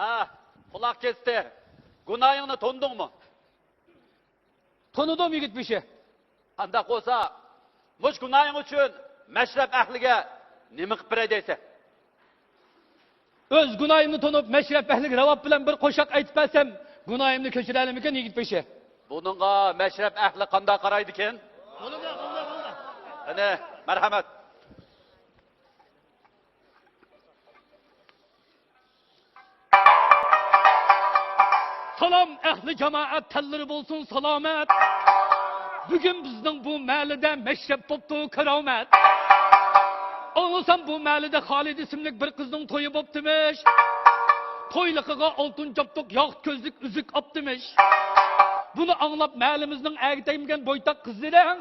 ھە، قۇلاق كەستى. گۇناھىڭنى تونۇدۇڭمۇ؟ تونۇدۇم، يىگىت بېشى. قانداق بولسا، مۇشۇ گۇناھىڭ ئۈچۈن مەشرەپ ئەھلىگە نېمە قىلىپ بېرەي دەيسەن؟ ئۆز گۇناھىمنى تونۇپ، مەشرەپ ئەھلىگە راۋاب بىلەن بىر قوشاق ئېيتىپ بەرسەم، گۇناھىمنى كەچۈرەرمىكىن، يىگىت بېشى؟ بۇنىڭغا مەشرەپ ئەھلى قانداق قارايدىكىن؟ بولىدۇ، بولىدۇ، بولىدۇ. قېنى، مەرھەمەت. سالام ئەھلى جامائەت، تەنلىرى بولسۇن سالامەت. بۈگۈن بىزنىڭ بۇ مەھەللىدە مەشرەپ بوپتۇ كارامەت. ئاڭلىسام بۇ مەھەللىدە خالىدە ئىسىملىك بىر قىزنىڭ تويى بوپتىمىش. تويلۇقىغا ئالتۇن جابدۇق، ياقۇت كۆزلۈك ئۈزۈك ئاپتىمىش. بۇنى ئاڭلاپ مەھەللىمىزنىڭ ئەگە تەگمىگەن بويتاق قىزلىرىڭ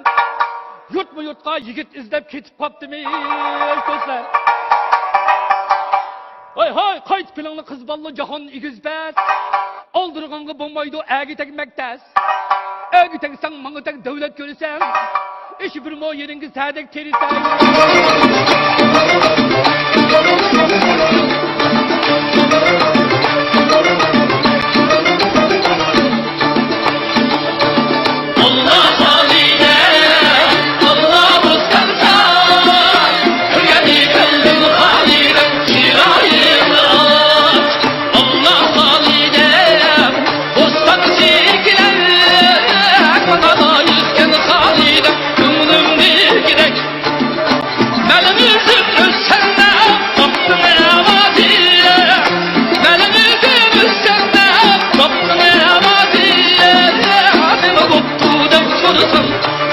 يۇرتمۇ يۇرتقا يىگىت ئىزدەپ كېتىپ قاپتىمىش دوستلار. ھاي ھاي، قايتا كېلىڭلار قىز بالىلار، جاھان ئېگىز پەس. ئالدىرىغانغا بولمايدۇ، ئەگە تەگمەك تەس. ئەگە تەگسەڭ ماڭا تەگ، دۆلەت كۆرىسەن. ئىش بىرمۇ يېرىڭگە سەدەك تېرىسەن.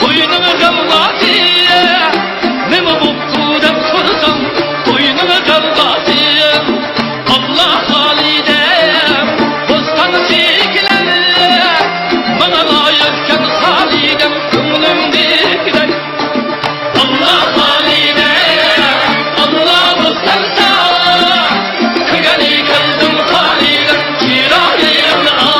توينىڭ غەۋغاسى، نېمە بوپتۇ دەپ سورىسام، توينىڭ غەۋغاسى. ئاللا خالىدەم، بوستان چېكىلەر، ماڭا لايىقكەن خالىدەم، كۆڭلۈمدىكىدەك. ئاللا خالىدەم، ئاللا بوستان ساغ، كۆرگىلى كەلدىم خالىدەم، چىرايىڭنى ئاچ.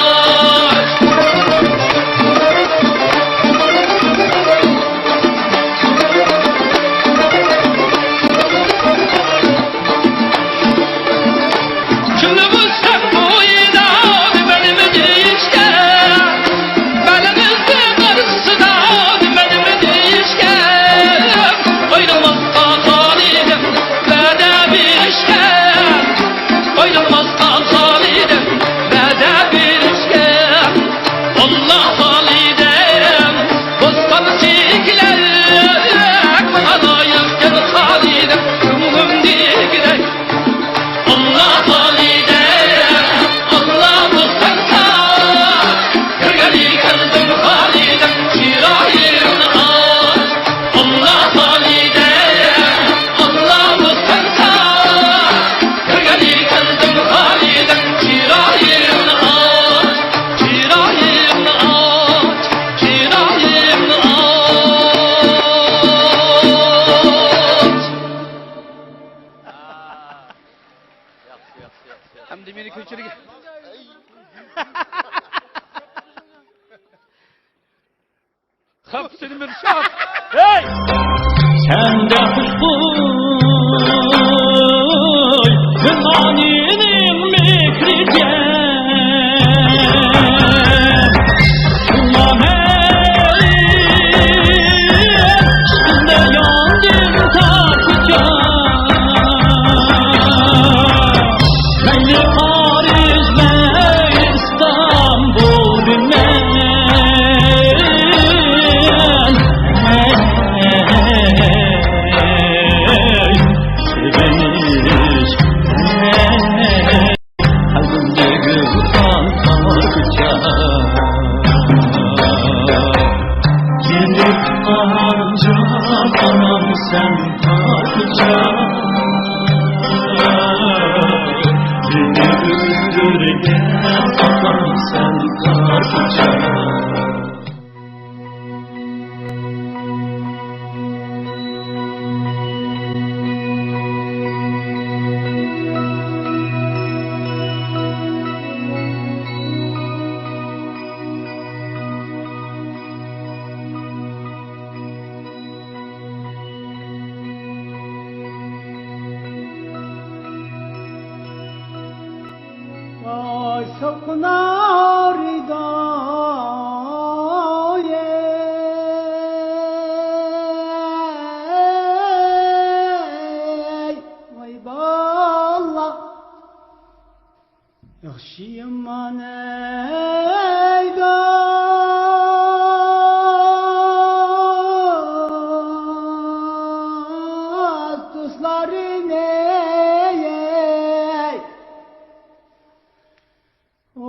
ئاللا خالىدەم، بوستان چېكىلەر، ماڭا لايىقكەن خالىدەم، كۆڭلۈمدىكىدەك. ئاللا خالىدەم، ئاللا بوستان ساغ، كۆرگىلى كەلدىم خالىدەم، چىرايىڭنى ئاچ. ئاللا خالىدەم، ئاللا بوستان ساغ، كۆرگىلى كەلدىم خالىدەم، چىرايىڭنى ئاچ، چىرايىڭنى ئاچ، چىرايىڭنى ئاچ. ئەمدى مېنى كۆچۈرگىن. خەپ سېنى مىرشات. ھەي! سەندە خۇشبۇي زىمانىنىڭ مېھرىكەن. شۇڭا مەن ئىچىمدە ياندىم تاپىچان. مەيلى پارىژ، مەيلى ئىستانبۇل، مەن، مەن، جانانام سەن پادىشاھ، مېنى ئۆلتۈرگەن ئاتام سەن پادىشاھ. ۋاي سوققىنار ئىداي، ۋاي باللا. ياخشى يامان ئەي دوست، دوستلارنى ئەي. ئۇ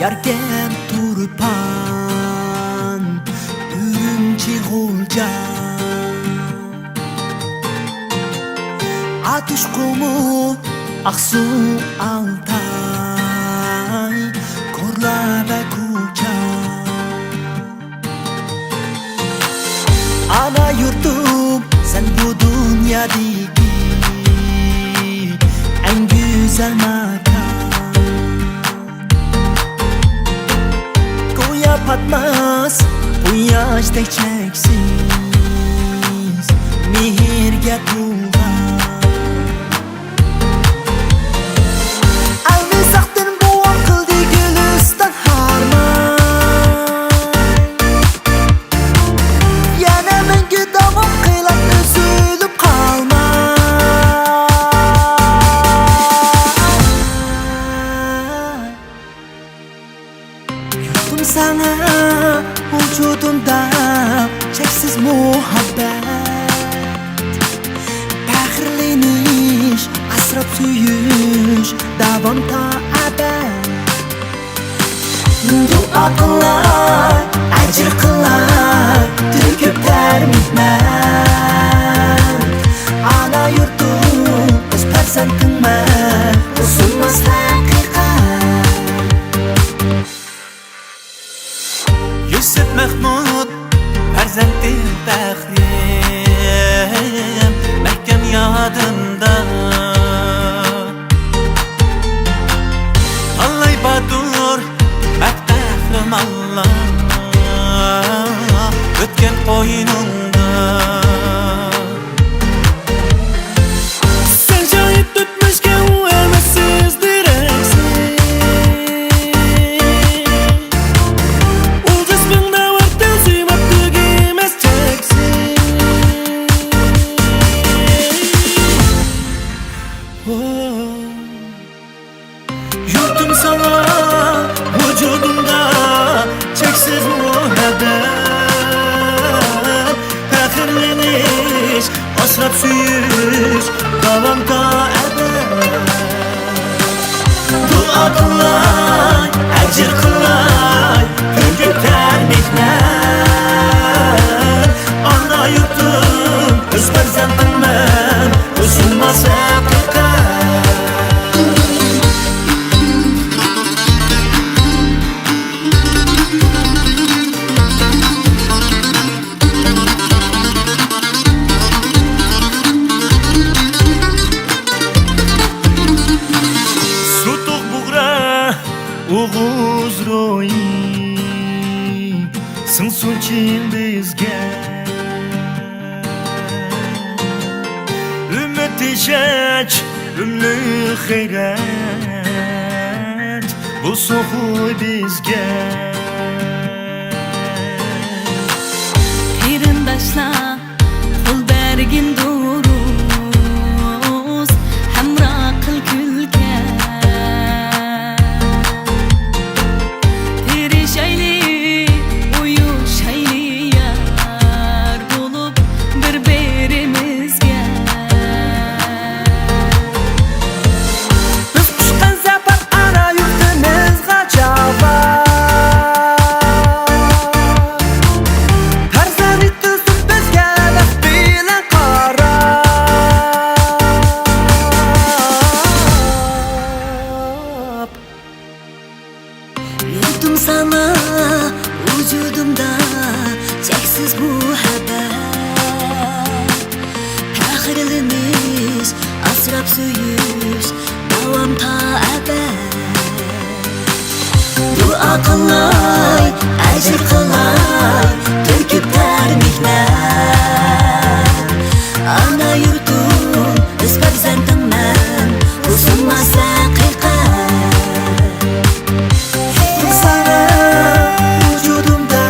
ياركەن تۇرپان، ئۈرۈمچى، غۇلجا، ئاتۇشقۇمۇ، ئاقسۇ، ئالتاي، كورلا ۋە كۇچا. ئانا يۇرتۇم، سەن بۇ دۇنيادىكى ئەڭ گۈزەل ماكان. گويا پاتماس قۇياشتەك چەكسىز مېھىرگە تولغان. ئەلمىساقتىن بوۋام قىلدى گۈلىستان ھارماي. يەنە مەڭگۈ داۋام قىلار ئۈزۈلۈپ قالماي. يۇرتۇم ساڭا ۋۇجۇدۇمدا چەكسىز مۇھەببەت، پەخىرلىنىش، ئاسراپ سۆيۈش داۋام تا ئەبەد. دۇئا قىلاي، ئەجىر قىلاي، تۆكۈپ تەر مېھنەت. ئانا يۇرتۇم، ئۆز پەرزەنتىڭمەن، بۇ سۇنماس ھەقىقەت. يۈسۈپ مەخمۇت پەرزەنتىم پەخرىم، مەھكەم يادىمدا. تاللاي باتۇر، مەرد قەھرىمانلار ئۆتكەن قوينۇڭدا. سەن شاھىت ئۆتمۈشكە، ئۇ ئەمەسسىز دېرەكسىز. ئۇ جىسمىڭدا ۋارتىل سۆيمەپ تۈگىمەس چەكسىز. يۇرتۇم ساڭا ۋۇجۇدۇمدا چەكسىز مۇھەببەت، پەخىرلىنىش، ئاسراپ سۆيۈش داۋام تا ئەبەد. دۇئا قىلاي، ئەجىر قىلاي، تۆكۈپ تەر مېھنەت. ئانا يۇرتۇم، ئۆز پەرزەنتىڭمەن، بۇ سۇنماس ھەقىقەت. سۇتۇق بۇغرا، ئوغۇز روھى، سىڭسۇن چىن بىزگە. ئۈمىد ئېشەك، ئۈملۈك غەيرەت، بولسۇن خۇي بىزگە. قېرىنداشلار، قول بەرگىن دۇرۇس، ھەمراھ قىل كۈلكە. تىرىشايلى، ئۇيۇشايلى يار بولۇپ بىر-بىرىمىزگە. بىز قۇچقان زەپەر ئانا يۇرتىمىزغا جاۋاب. پەرزەنت يېتىزدۇر بىزگە لەپ بىلەن قاراپ. يۇرتۇم ساڭا ۋۇجۇدۇمدا چەكسىز مۇھەببەت، پەخىرلىنىش، ئاسراپ سۆيۈش داۋام تا ئەبەد. دۇئا قىلاي، ئەجىر قىلاي، تۆكۈپ تەر مېھنەت. ئانا يۇرتۇم، ئۆز پەرزەنتىڭمەن، بۇ سۇنماس ھەقىقەت. ساڭا ۋۇجۇدۇمدا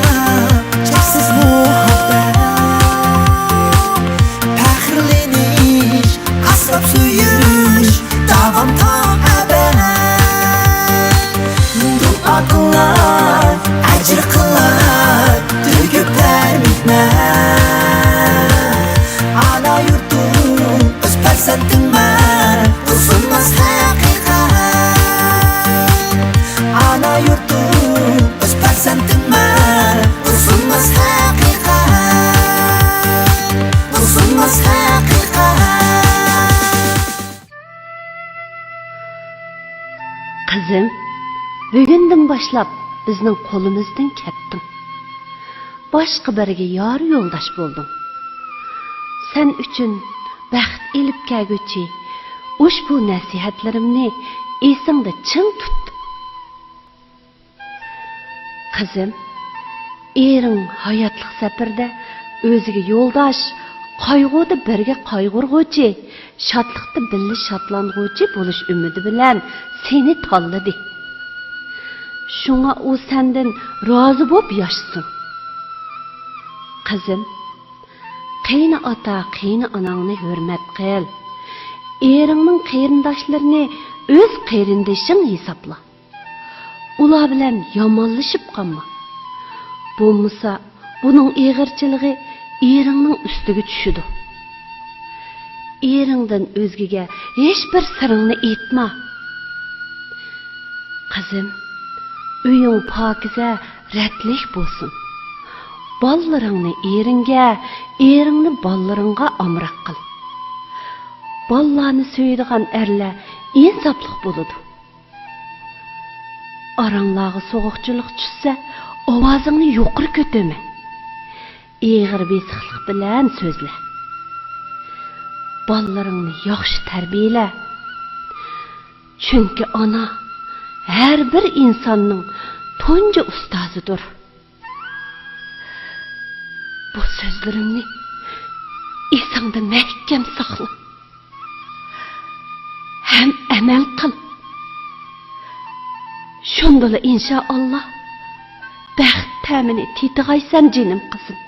چەكسىز مۇھەببەت، پەخىرلىنىش، ئاسراپ سۆيۈش داۋام تا ئەبەد. دۇئا قىلاي، ئەجىر قىلاي، بۈگۈندىن باشلاپ بىزنىڭ قولىمىزدىن كەتتىڭ. باشقا بىرىگە يار يولداش بولدۇڭ. سەن ئۈچۈن بەخت ئېلىپ كەلگۈچى ئۇشبۇ نەسىھەتلىرىمنى ئېسىڭدە چىڭ تۇت. قىزىم، ئېرىڭ ھاياتلىق سەپىرىدە ئۆزىگە يولداش، قايغۇدا بىرگە قايغۇرغۇچى، شادلىقتا بىللە شادلانغۇچى بولۇش ئۈمىدى بىلەن سېنى تاللىدى. شۇڭا ئۇ سەندىن رازى بوپ ياشىسۇن. قىزىم، قېينى ئاتا، قېينى ئاناڭنى ھۆرمەت قىل. ئېرىڭنىڭ قېرىنداشلىرىنى ئۆز قېرىندىشىڭ ھېسابلا. ئۇلار بىلەن يامانلىشىپ قالما. بولمىسا، بۇنىڭ ئېغىرچىلىقى ئېرىڭنىڭ ئۈستىگە چۈشىدۇ. ئېرىڭدىن ئۆزگىگە ھېچبىر سىرىڭنى ئېيتما. قىزىم، ئۆيۈڭ پاكىزە، رەتلىك بولسۇن. بالىلىرىڭنى ئېرىڭگە، ئېرىڭنى بالىلىرىڭغا ئامراق قىل. بالىلارنى سۆيىدىغان ئەرلەر ئىنساپلىق بولىدۇ. ئاراڭلارغا سوغۇقچىلىق چۈشسە، ئاۋازىڭنى يۇقىرى كۆتۈرمە. ئېغىر بېسىقلىق بىلەن سۆزلە. بالىلىرىڭنى ياخشى تەربىيەلە. چۈنكى ئانا ھەر بىر ئىنساننىڭ تۇنجى ئۇستازىدۇر. بۇ سۆزلىرىمنى ئېسىڭدە مەھكەم ساقلا. ھەم ئەمەل قىل. شۇندىلا ئىنشائاللا بەخت تەمىنى تېتىغايسەن، جېنىم قىزىم.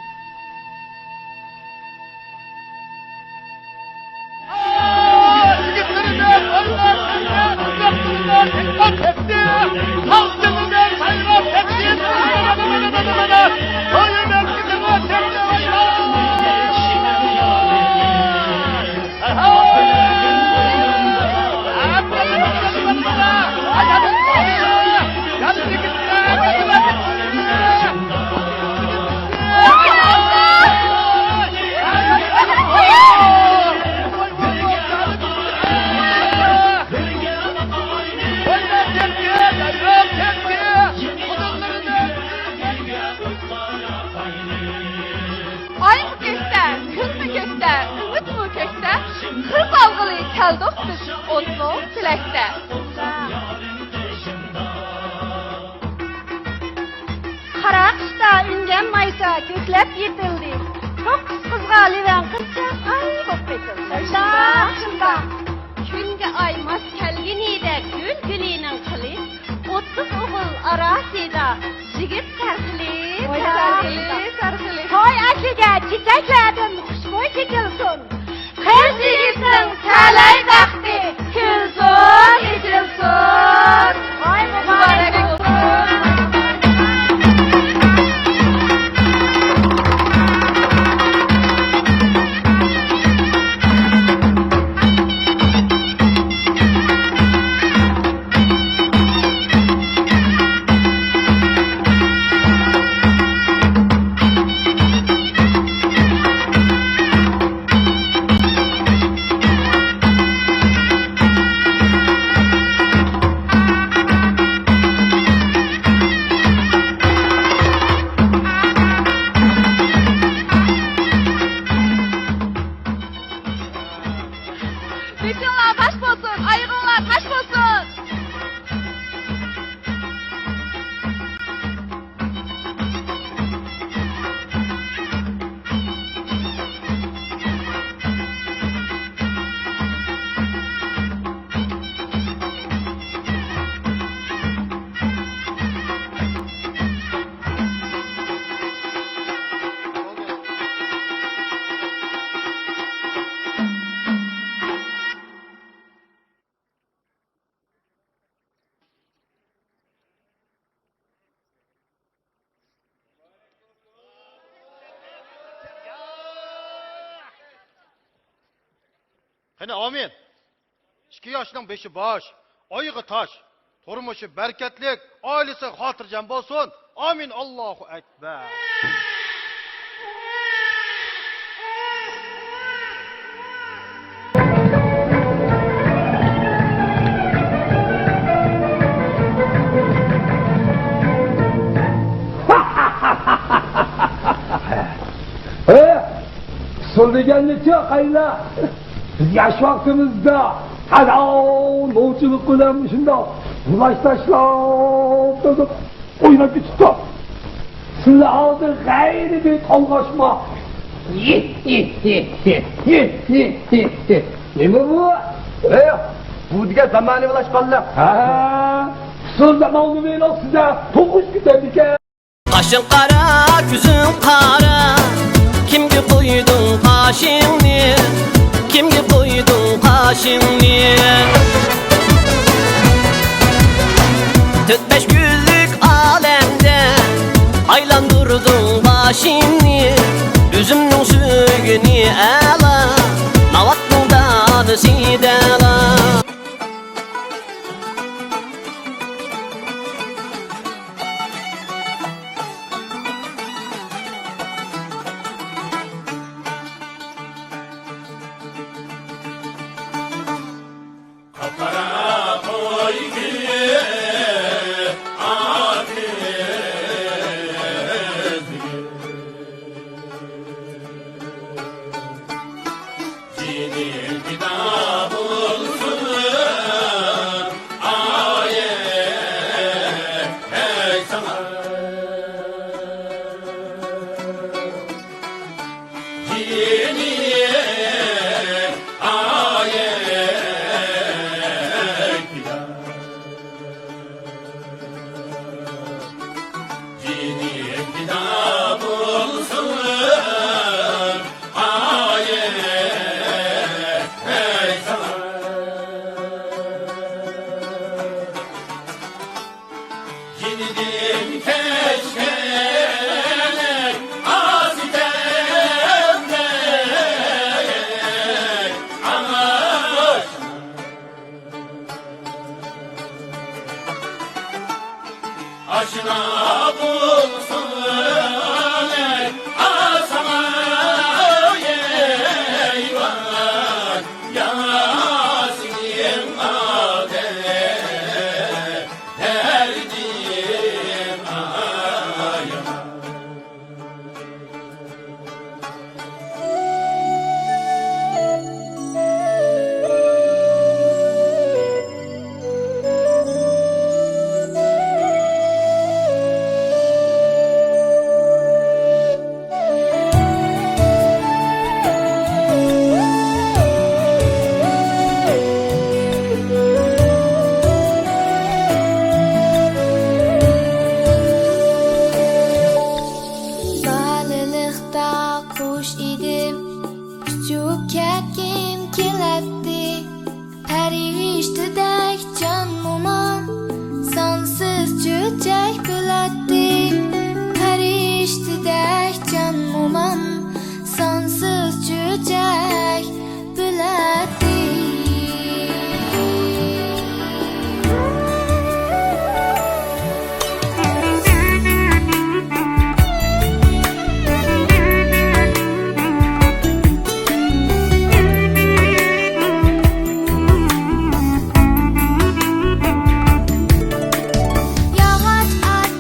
ئايمۇ كۆكتە، كۈنمۇ كۆكتە، ئۈمىدمۇ كۆكتە، قىز ئالغىلى كەلدۇق بىز ئوتلۇق تىلەكتە. قارا قىشتا ئۈنگەن مايسا كۆكلەپ يېتىلدى. توققۇز قىزغا لېۋەن قىزچاق ئاي بولۇپ قېتىلدى. شۇنداق، شۇنداق. كۈنگە ئاي ماس كەلگىنىدەك گۈل گۈلىنىڭ قىلى. ئوتتۇز ئوغۇل ئاراسىدا يىگىت سەرخىلى، ۋاي سەرخىلى، سەرخىلى. توي ئەسلىگە چېچەكلەردىن خۇشبۇي چېچىلسۇن. قىز يىگىتنىڭ تەلەي بەختى كۈلسۇن، ئېچىلسۇن. ۋاي مۇبارەك بولسۇن. بېشىڭلار باش بولسۇن، ئايىغىڭلار تاش بولسۇن! قېنى، ئامىن. ئىككى ياشنىڭ بېشى باش، ئايىغى تاش، تۇرمۇشى بەرىكەتلىك، ئائىلىسى خاتىرجەم بولسۇن. ئامىن، ئاللاھۇ ئەكبەر. دېگەننى چىق، قايلا. بىز ياش ۋاقتىمىزدا قالاۋ نوچىلىق بىلەن شۇنداق بۇلاش تاشلاپ تۇرۇپ ئويناپ كېتىپتۇق. سىلەر ھازىر غەيرىي بىر تالغاشما. نېمە بۇ؟ ئەي، بۇ دېگەن زامانىۋىلاشقانلىق. ھە، ئۇسسۇل زامانىۋىلىق سىزدە تۇغۇش كېتەدىكەن. قاشىڭ قارا، كۆزۈڭ قارا، كىمگە قويدۇڭ قاشىڭنى؟ كىمگە قويدۇڭ قاشىڭنى؟ تۆت-بەش كۈنلۈك ئالەمدە ئايلاندۇردۇڭ باشىڭنى. ئۈزۈمنىڭ سۆيگىنى ئەلا، ناۋاتنىڭ دانىسى دەلا. قاپقارا قوي كۆيۈپ ئاقىزىپ، جېنىم پىدا بولسۇن، ئايەي، ساڭا. جېنىم، ئايەي، پىدا. جېنىم پىدا بولسۇن، ئايەي، ساڭا. جېنىدىن كەچكەن ئاسىتەمدەك ئاڭا ئاشنا بولسۇن، ئاساڭا ئەيۋان ياسىنىڭ ئالدى. دەردىم ئايان. بالىلىقتا قۇش ئىدىم، ئۇچۇپ كەتكۈم كېلەتتى. پەرىشتىدەك جان مومام، سانسىز چۆچەك بۆلەتتى. پەرىشتىدەك جان مومام، سانسىز چۆچەك بۆلەتتى. ياغاچ ئات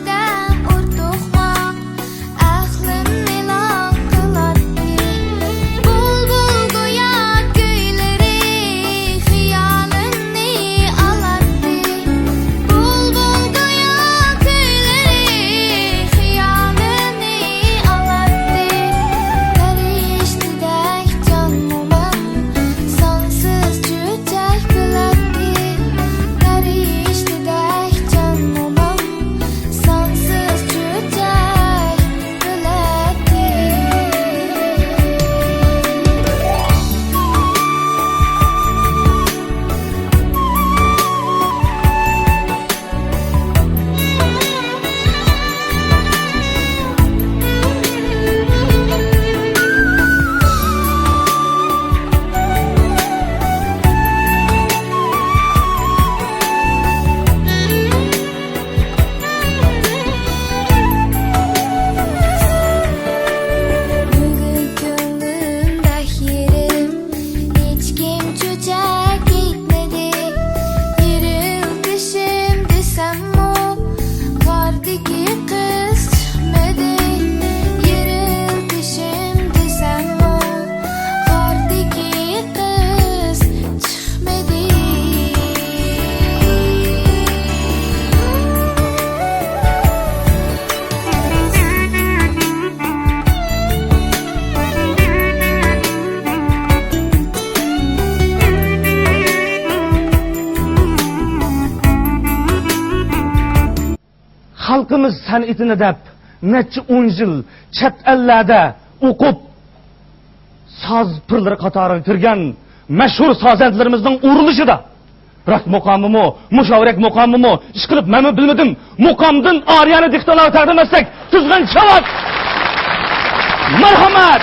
خەلقىمىز سەنئىتىنى دەپ نەچچە ئون يىل چەت ئەللەردە ئوقۇپ، ساز پىرلىرى قاتارىغا كىرگەن مەشھۇر سازەندىلىرىمىزنىڭ ئۇرۇلۇشىدا راك مۇقامىمۇ، مۇشاۋىرەك مۇقامىمۇ، ئىشقىلىپ مەنمۇ بىلمىدىم، مۇقامدىن ئارىيانى دىققىتىڭلارغا تەقدىم ئەتسەك، تۈزگۈن چاۋاك. مەرھەمەت.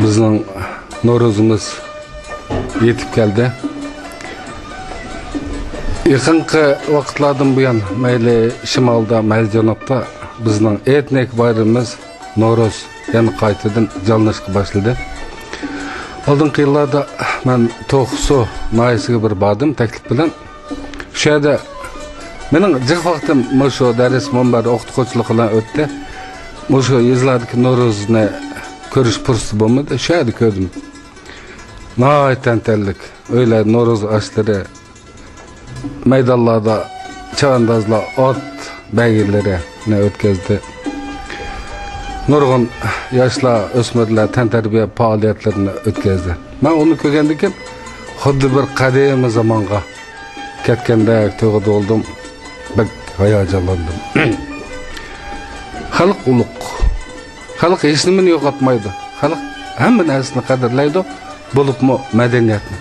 بىزنىڭ نورۇزىمىز يېتىپ كەلدى. يېقىنقى ۋاقىتلاردىن بۇيان، مەيلى شىمالدا، مەيلى جەنۇبتا، بىزنىڭ ئېتنىك بايرىمىمىز نورۇز يەنە قايتىدىن جانلىنىشقا باشلىدى. ئالدىنقى يىللاردا مەن توقسۇ ناھىيەسىگە بىر باردىم تەكلىپ بىلەن. شۇ يەردە مېنىڭ جىق ۋاقتىم مۇشۇ دەرس مۇنبەر ئوقۇتقۇچىلىق بىلەن ئۆتتى. مۇشۇ يېزىلاردىكى نورۇزنى كۆرۈش پۇرسىتى بولمىدى. شۇ يەردە كۆردۈم. ناھايىتى تەنتەنىلىك. ئۆيلەردە نورۇز ئاشلىرى، مەيدانلاردا چەۋەندازلار ئات بەيگىلىرىنى ئۆتكۈزدى. نۇرغۇن ياشلار، ئۆسمۈرلەر تەنتەربىيە پائالىيەتلىرىنى ئۆتكۈزدى. مەن ئۇنى كۆرگەندىن كېيىن خۇددى بىر قەدىمىي زامانغا كەتكەندەك تۇيغۇدا بولدۇم. بەك ھاياجانلاندىم. خەلق ئۇلۇغ. خەلق ھېچنېمىنى يوقاتمايدۇ. خەلق ھەممە نەرسىنى قەدىرلەيدۇ، بولۇپمۇ مەدەنىيەتنى.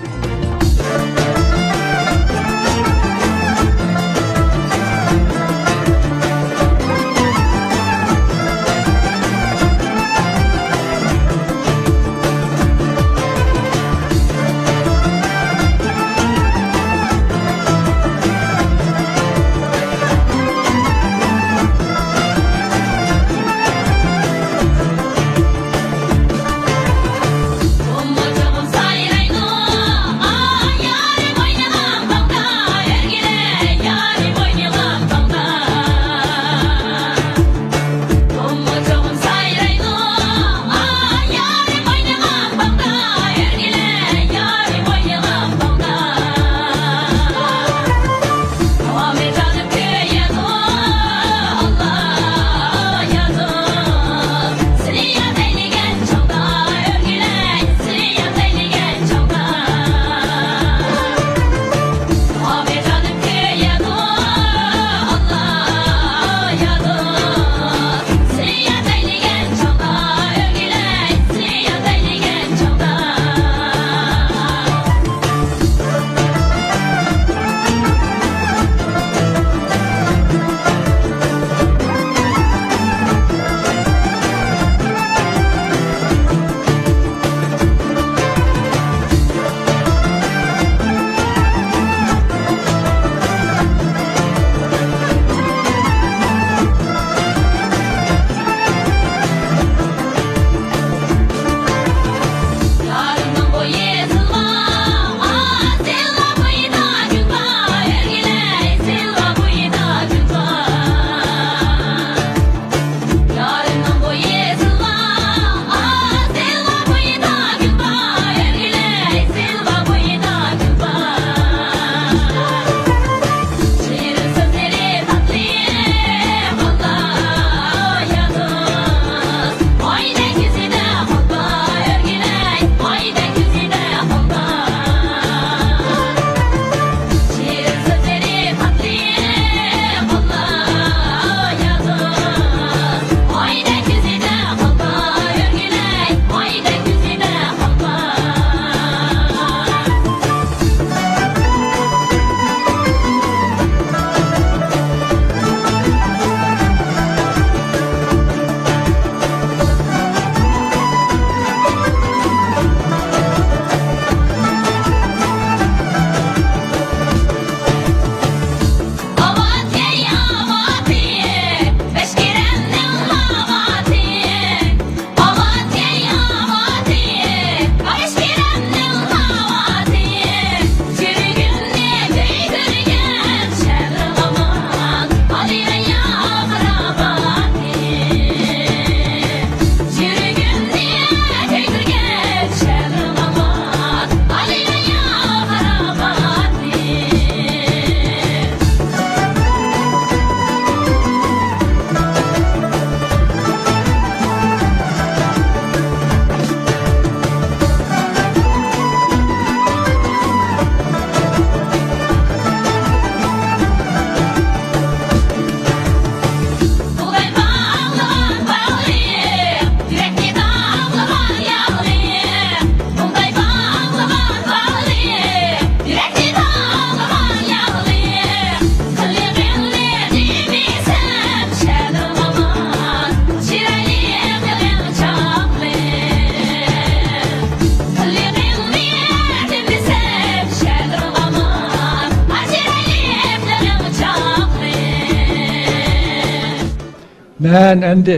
مەن ئەمدى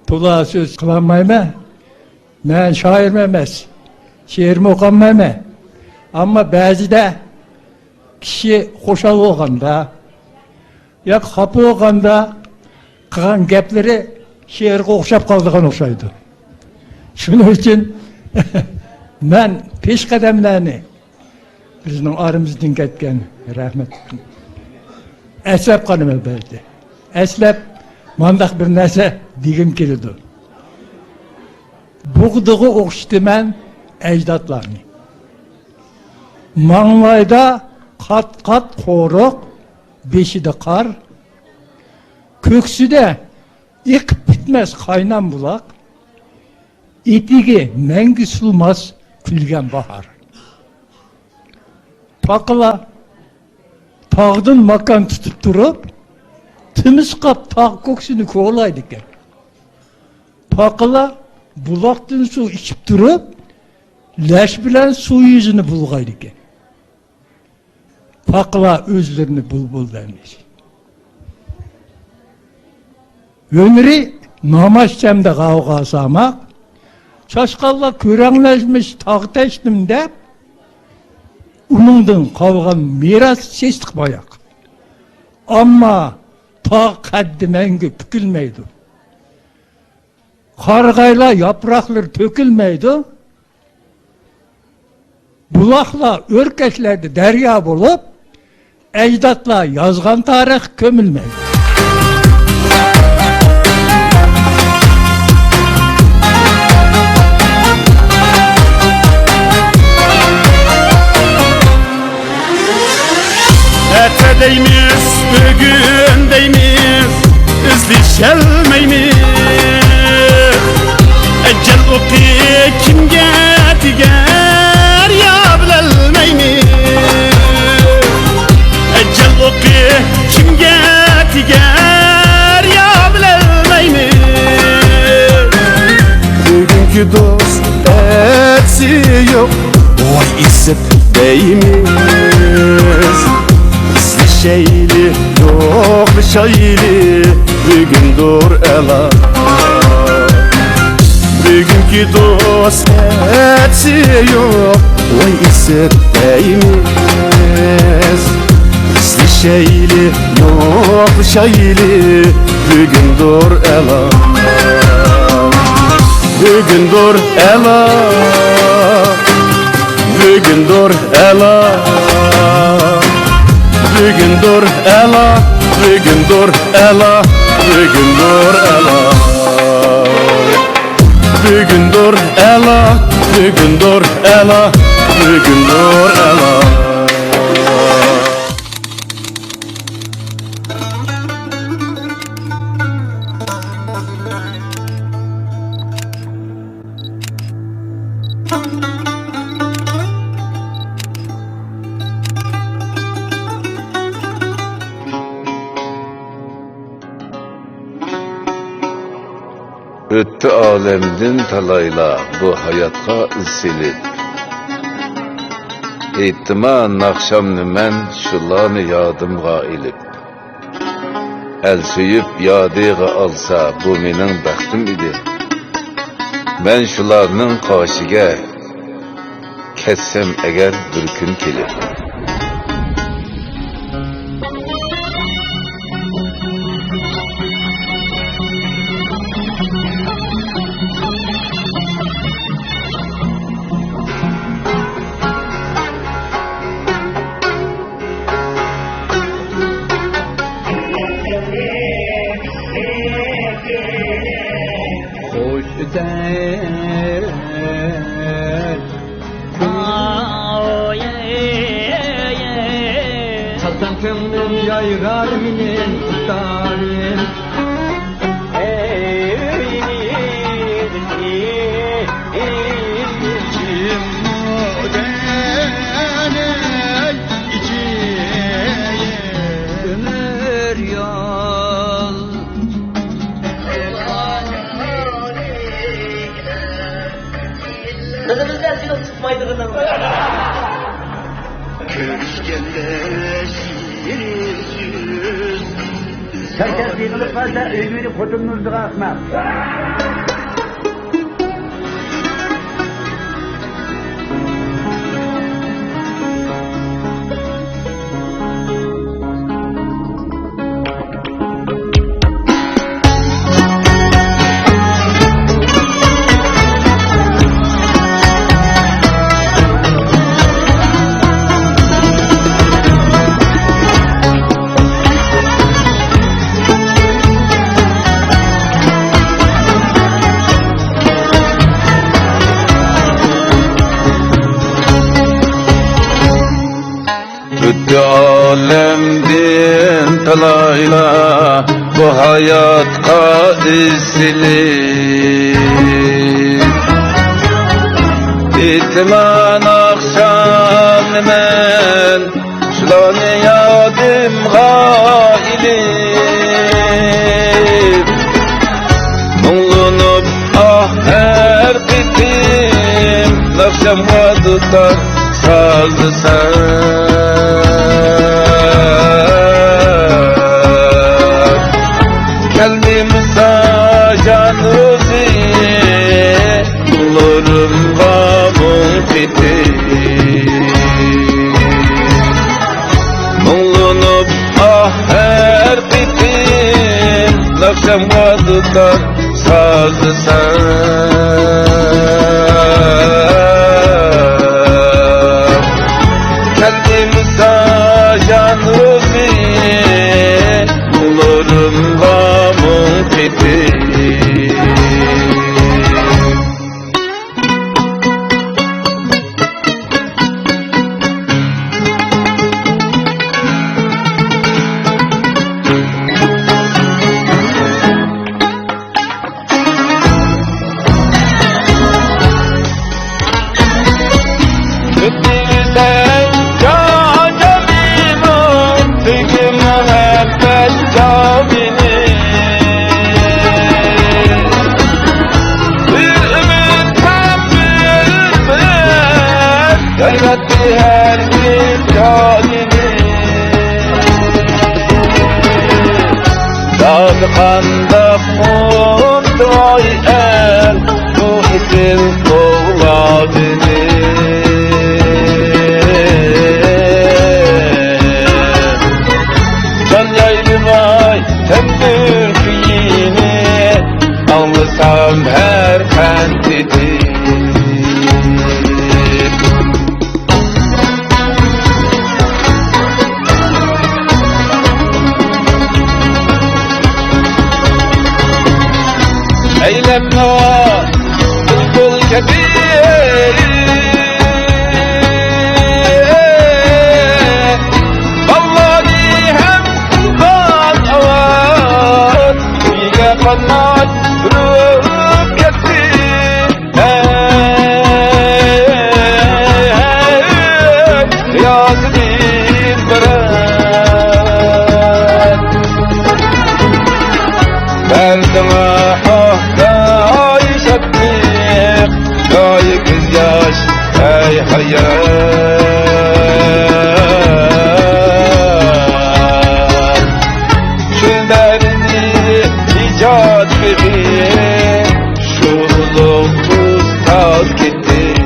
تولا سۆز قىلالمايمەن. مەن شائىرمۇ ئەمەس، شېئىرمۇ ئوقۇيالمايمەن. ئەمما بەزىدە كىشى خۇشال بولغاندا ياكى خاپا بولغاندا قىلغان گەپلىرى شېئىرغا ئوخشاپ قالىدىغان ئوخشايدۇ. شۇنىڭ ئۈچۈن مەن پېشقەدەملەرنى، بىزنىڭ ئارىمىزدىن كەتكەن رەھمەتلىك ئەسلەپ قالىمەن بەزىدە. ئەسلەپ مانداق بىر نەرسە دېگۈم كېلىدۇ. بۇغدىغا ئوخشىتىمەن ئەجدادلارنى. ماڭلايدا قات-قات قورۇق، بېشىدا قار، كۆكسىدە ئېقىپ پۈتمەس قاينام بۇلاق، ئېتىكى مەڭگۈ سۇلماس كۈلگەن باھار. پاقىلار تاغدىن ماكان تۇتۇپ تۇرۇپ، تىمىسقاپ تاغ كۆكسىنى كولايدىكەن. پاقىلار بۇلاقتىن سۇ ئىچىپ تۇرۇپ، لەش بىلەن سۇ يۈزىنى بۇلغايدىكەن. پاقىلار ئۆزلىرىنى بۇلبۇل دەرمىش. ھۈنىرى ناماز چەمدە غاۋغا ساماق، چاشقانلار كۆرەڭلەشمىش تاغ تەشتىم دەپ، ئۇنىڭدىن قالغان مىراس سېسىق باياق. ئەمما تاغ قەددى مەڭگۈ پۈكۈلمەيدۇ. قارىغايلار ياپراقلىرى تۆكۈلمەيدۇ. بۇلاقلار ئۆركەشلەردە دەريا بولۇپ، ئەجدادلار يازغان تارىخ كۆمۈلمەيدۇ. ئەتە دەيمىز، بۈگۈن دەيمىز، ئىزدىشەلمەيمىز. ئەجەل ئوقى كىمگە تېگەر، يا بىلەلمەيمىز. ئەجەل ئوقى كىمگە تېگەر، يا بىلەلمەيمىز. بۈگۈنكى دوست ئەتىسى يوق، ۋاي ئېسىپ دەيمىز. ئىزدىشەيلى، يوقلىشايلى، بۈگۈندۇر ئەلا. بۈگۈنكى دوست ئەتىسى يوق، ۋاي ئېسىپ دەيمىز. ئىزدىشەيلى، يوقلىشايلى، بۈگۈندۇر ئەلا. بۈگۈندۇر ئەلا. بۈگۈندۇر ئەلا. بۈگۈندۇر ئەلا. بۈگۈندۇر ئەلا. بۈگۈندۇر ئەلا. بۈگۈندۇر ئەلا، بۈگۈندۇر ئەلا، بۈگۈندۇر ئەلا. ئۆتتى ئالەمدىن تالايلار بۇ ھاياتقا ئىز سېلىپ. ئېيتتىما ناخشامنى مەن شۇلارنى يادىمغا ئېلىپ. ئەل سۆيۈپ يادىغا ئالسا بۇ مېنىڭ بەختىم ئىدى. مەن شۇلارنىڭ قاشىگە كەتسەم ئەگەر بىر كۈن كېلىپ. خوش ئۆتەر كۈن. چالساڭ كۆڭلۈم يايرار مېنىڭ دۇتارىم. ئۆمۈر يول. قىزىمىزدىن سېنىڭ چىقمايدىغىنىڭ. كۆرۈشكەندە شېرىن سۆز. سەن يىغىلىپ قالسا ئۆيگە بېرىپ خوتۇننى ئۇرىدىغان ئەخمەق. ئالەمدىن تالايلار بۇ ھاياتقا ئېسىلىپ، ئېيتىمەن ئاخشامنى مەن شۇلارنى يادىمغا ئېلىپ، مۇڭلىنىپ ئاھ ھەر قېتىم ناخشامغا دۇتار سازلىسام. كەلدىمسا جان روزى، قوللىرىمغا مۇڭ قېتىپ، مۇڭلىنىپ ئاھ ھەر قېتىم ناخشامغا دۇتار سازلىسام. كەلدىمسا جان روزى، قوللىرىمغا مۇڭ قېتىپ. ياراتتى ھەر بىر جانىنى. دادى قانداق ئۇنتۇۋاي ئەل بۇ ئېسىل ئەۋلادىنى. جان يايلىماي تەندۈر كۈيىنى، ئاڭلىسام ھەر قەنتىدىن. ئەيلەپ ناۋا بۇلبۇل كەبى، بالىلارنى ھەم قىلغان ئاۋات، كۈيگە قانات بۇرۇپ كەتتى. رىياسىدىن بىرەر بەردىڭە، ئاھ، ھاي شادلىق، ھاي كۆز ياش، ھەي ھايات. چۆللەرنى ئىجاد بېغى، شۇ ئۇلۇغ ئۇستاز كېتىپ.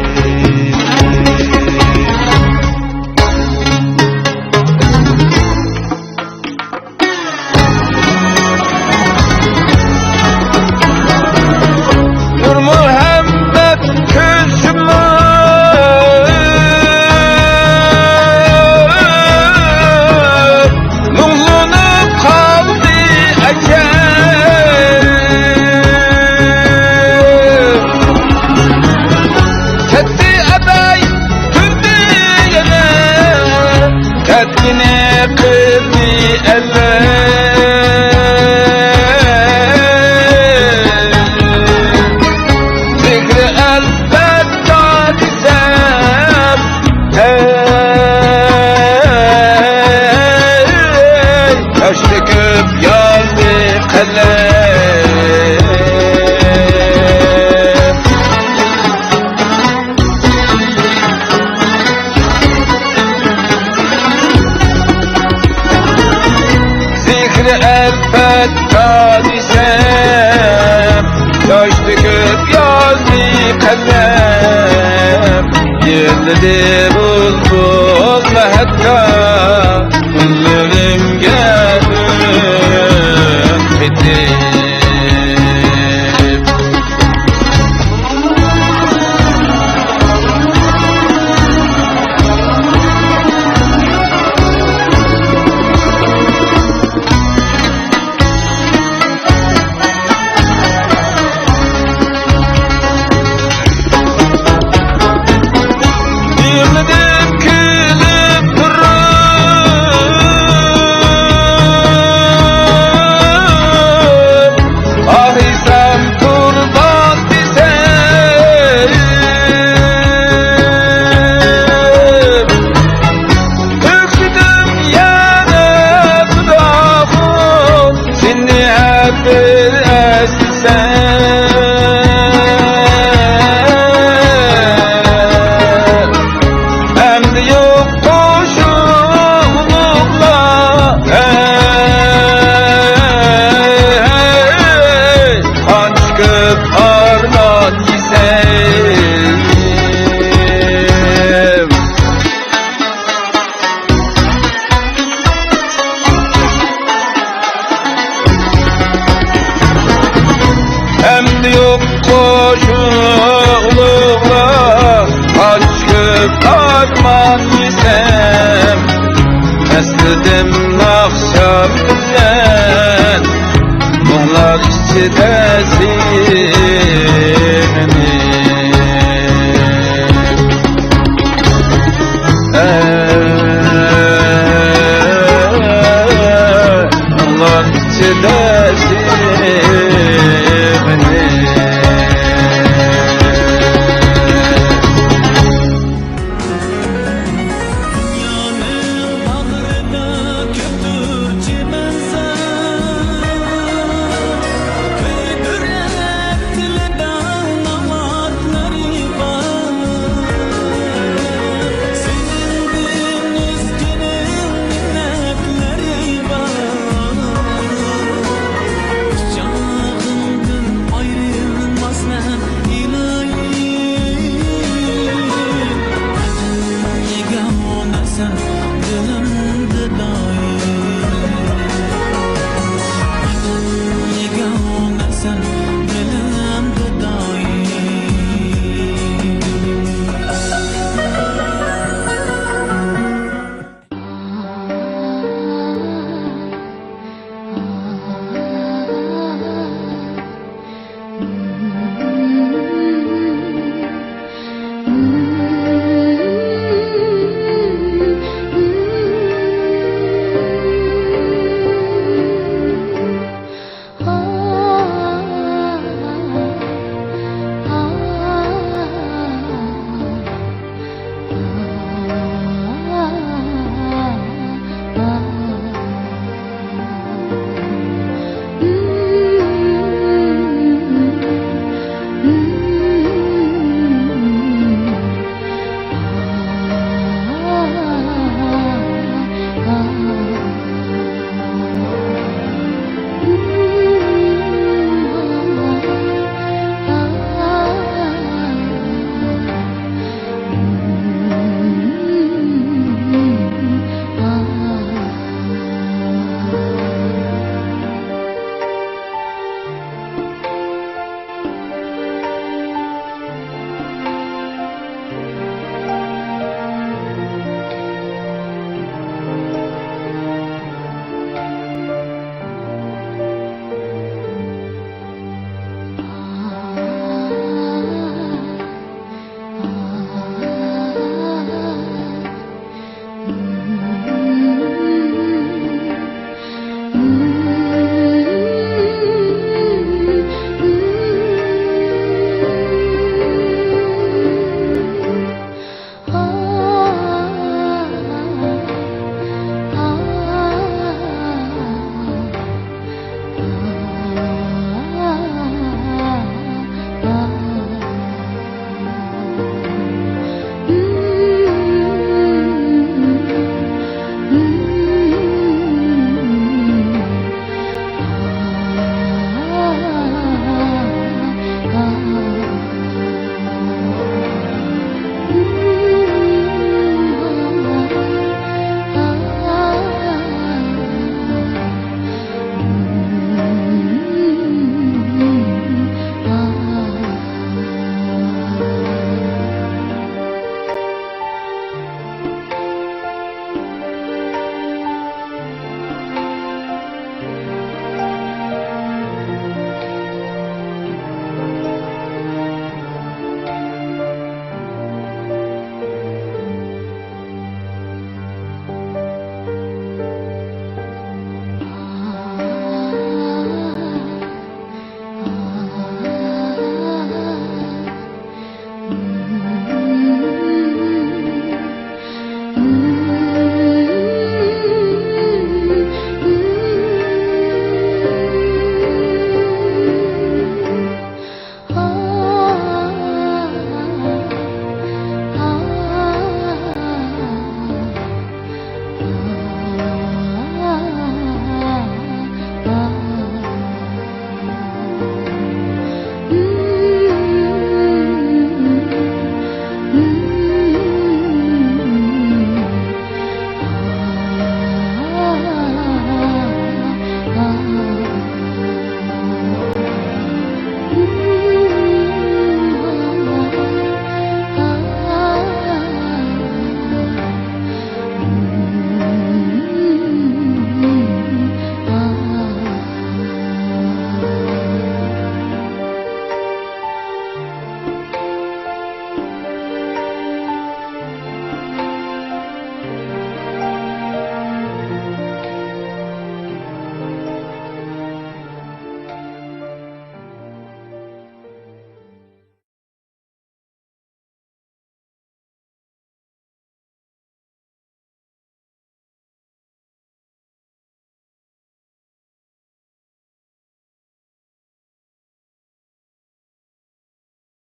نۇرمۇھەممەت كۆز يۇمۇپ مۇڭلىنىپ قالدى ئەجەل. كەتتى ئەبەي، تۈندە يەنە كەتكىنى قىلدى ئەلۋەل. زىكرى ئەلۋەتتە دېسەم، ھەي، ياش تۆكۈپ يازدى قەلەم. زىكرى ئەلۋەتتە دېسەم، ياش تۆكۈپ يازدى قەلەم. يىغلىدى بۇلبۇل مەھەككا، گۈللىرىمگە ئۈن قېتىپ. يىغلىدىم كۈن شۇ ئۇلۇغلار ئاچ كۆپ ئارمان يېسەم، ئەسلىدىم ناخشا بىلەن مۇڭلار ئىچىدە سېنى.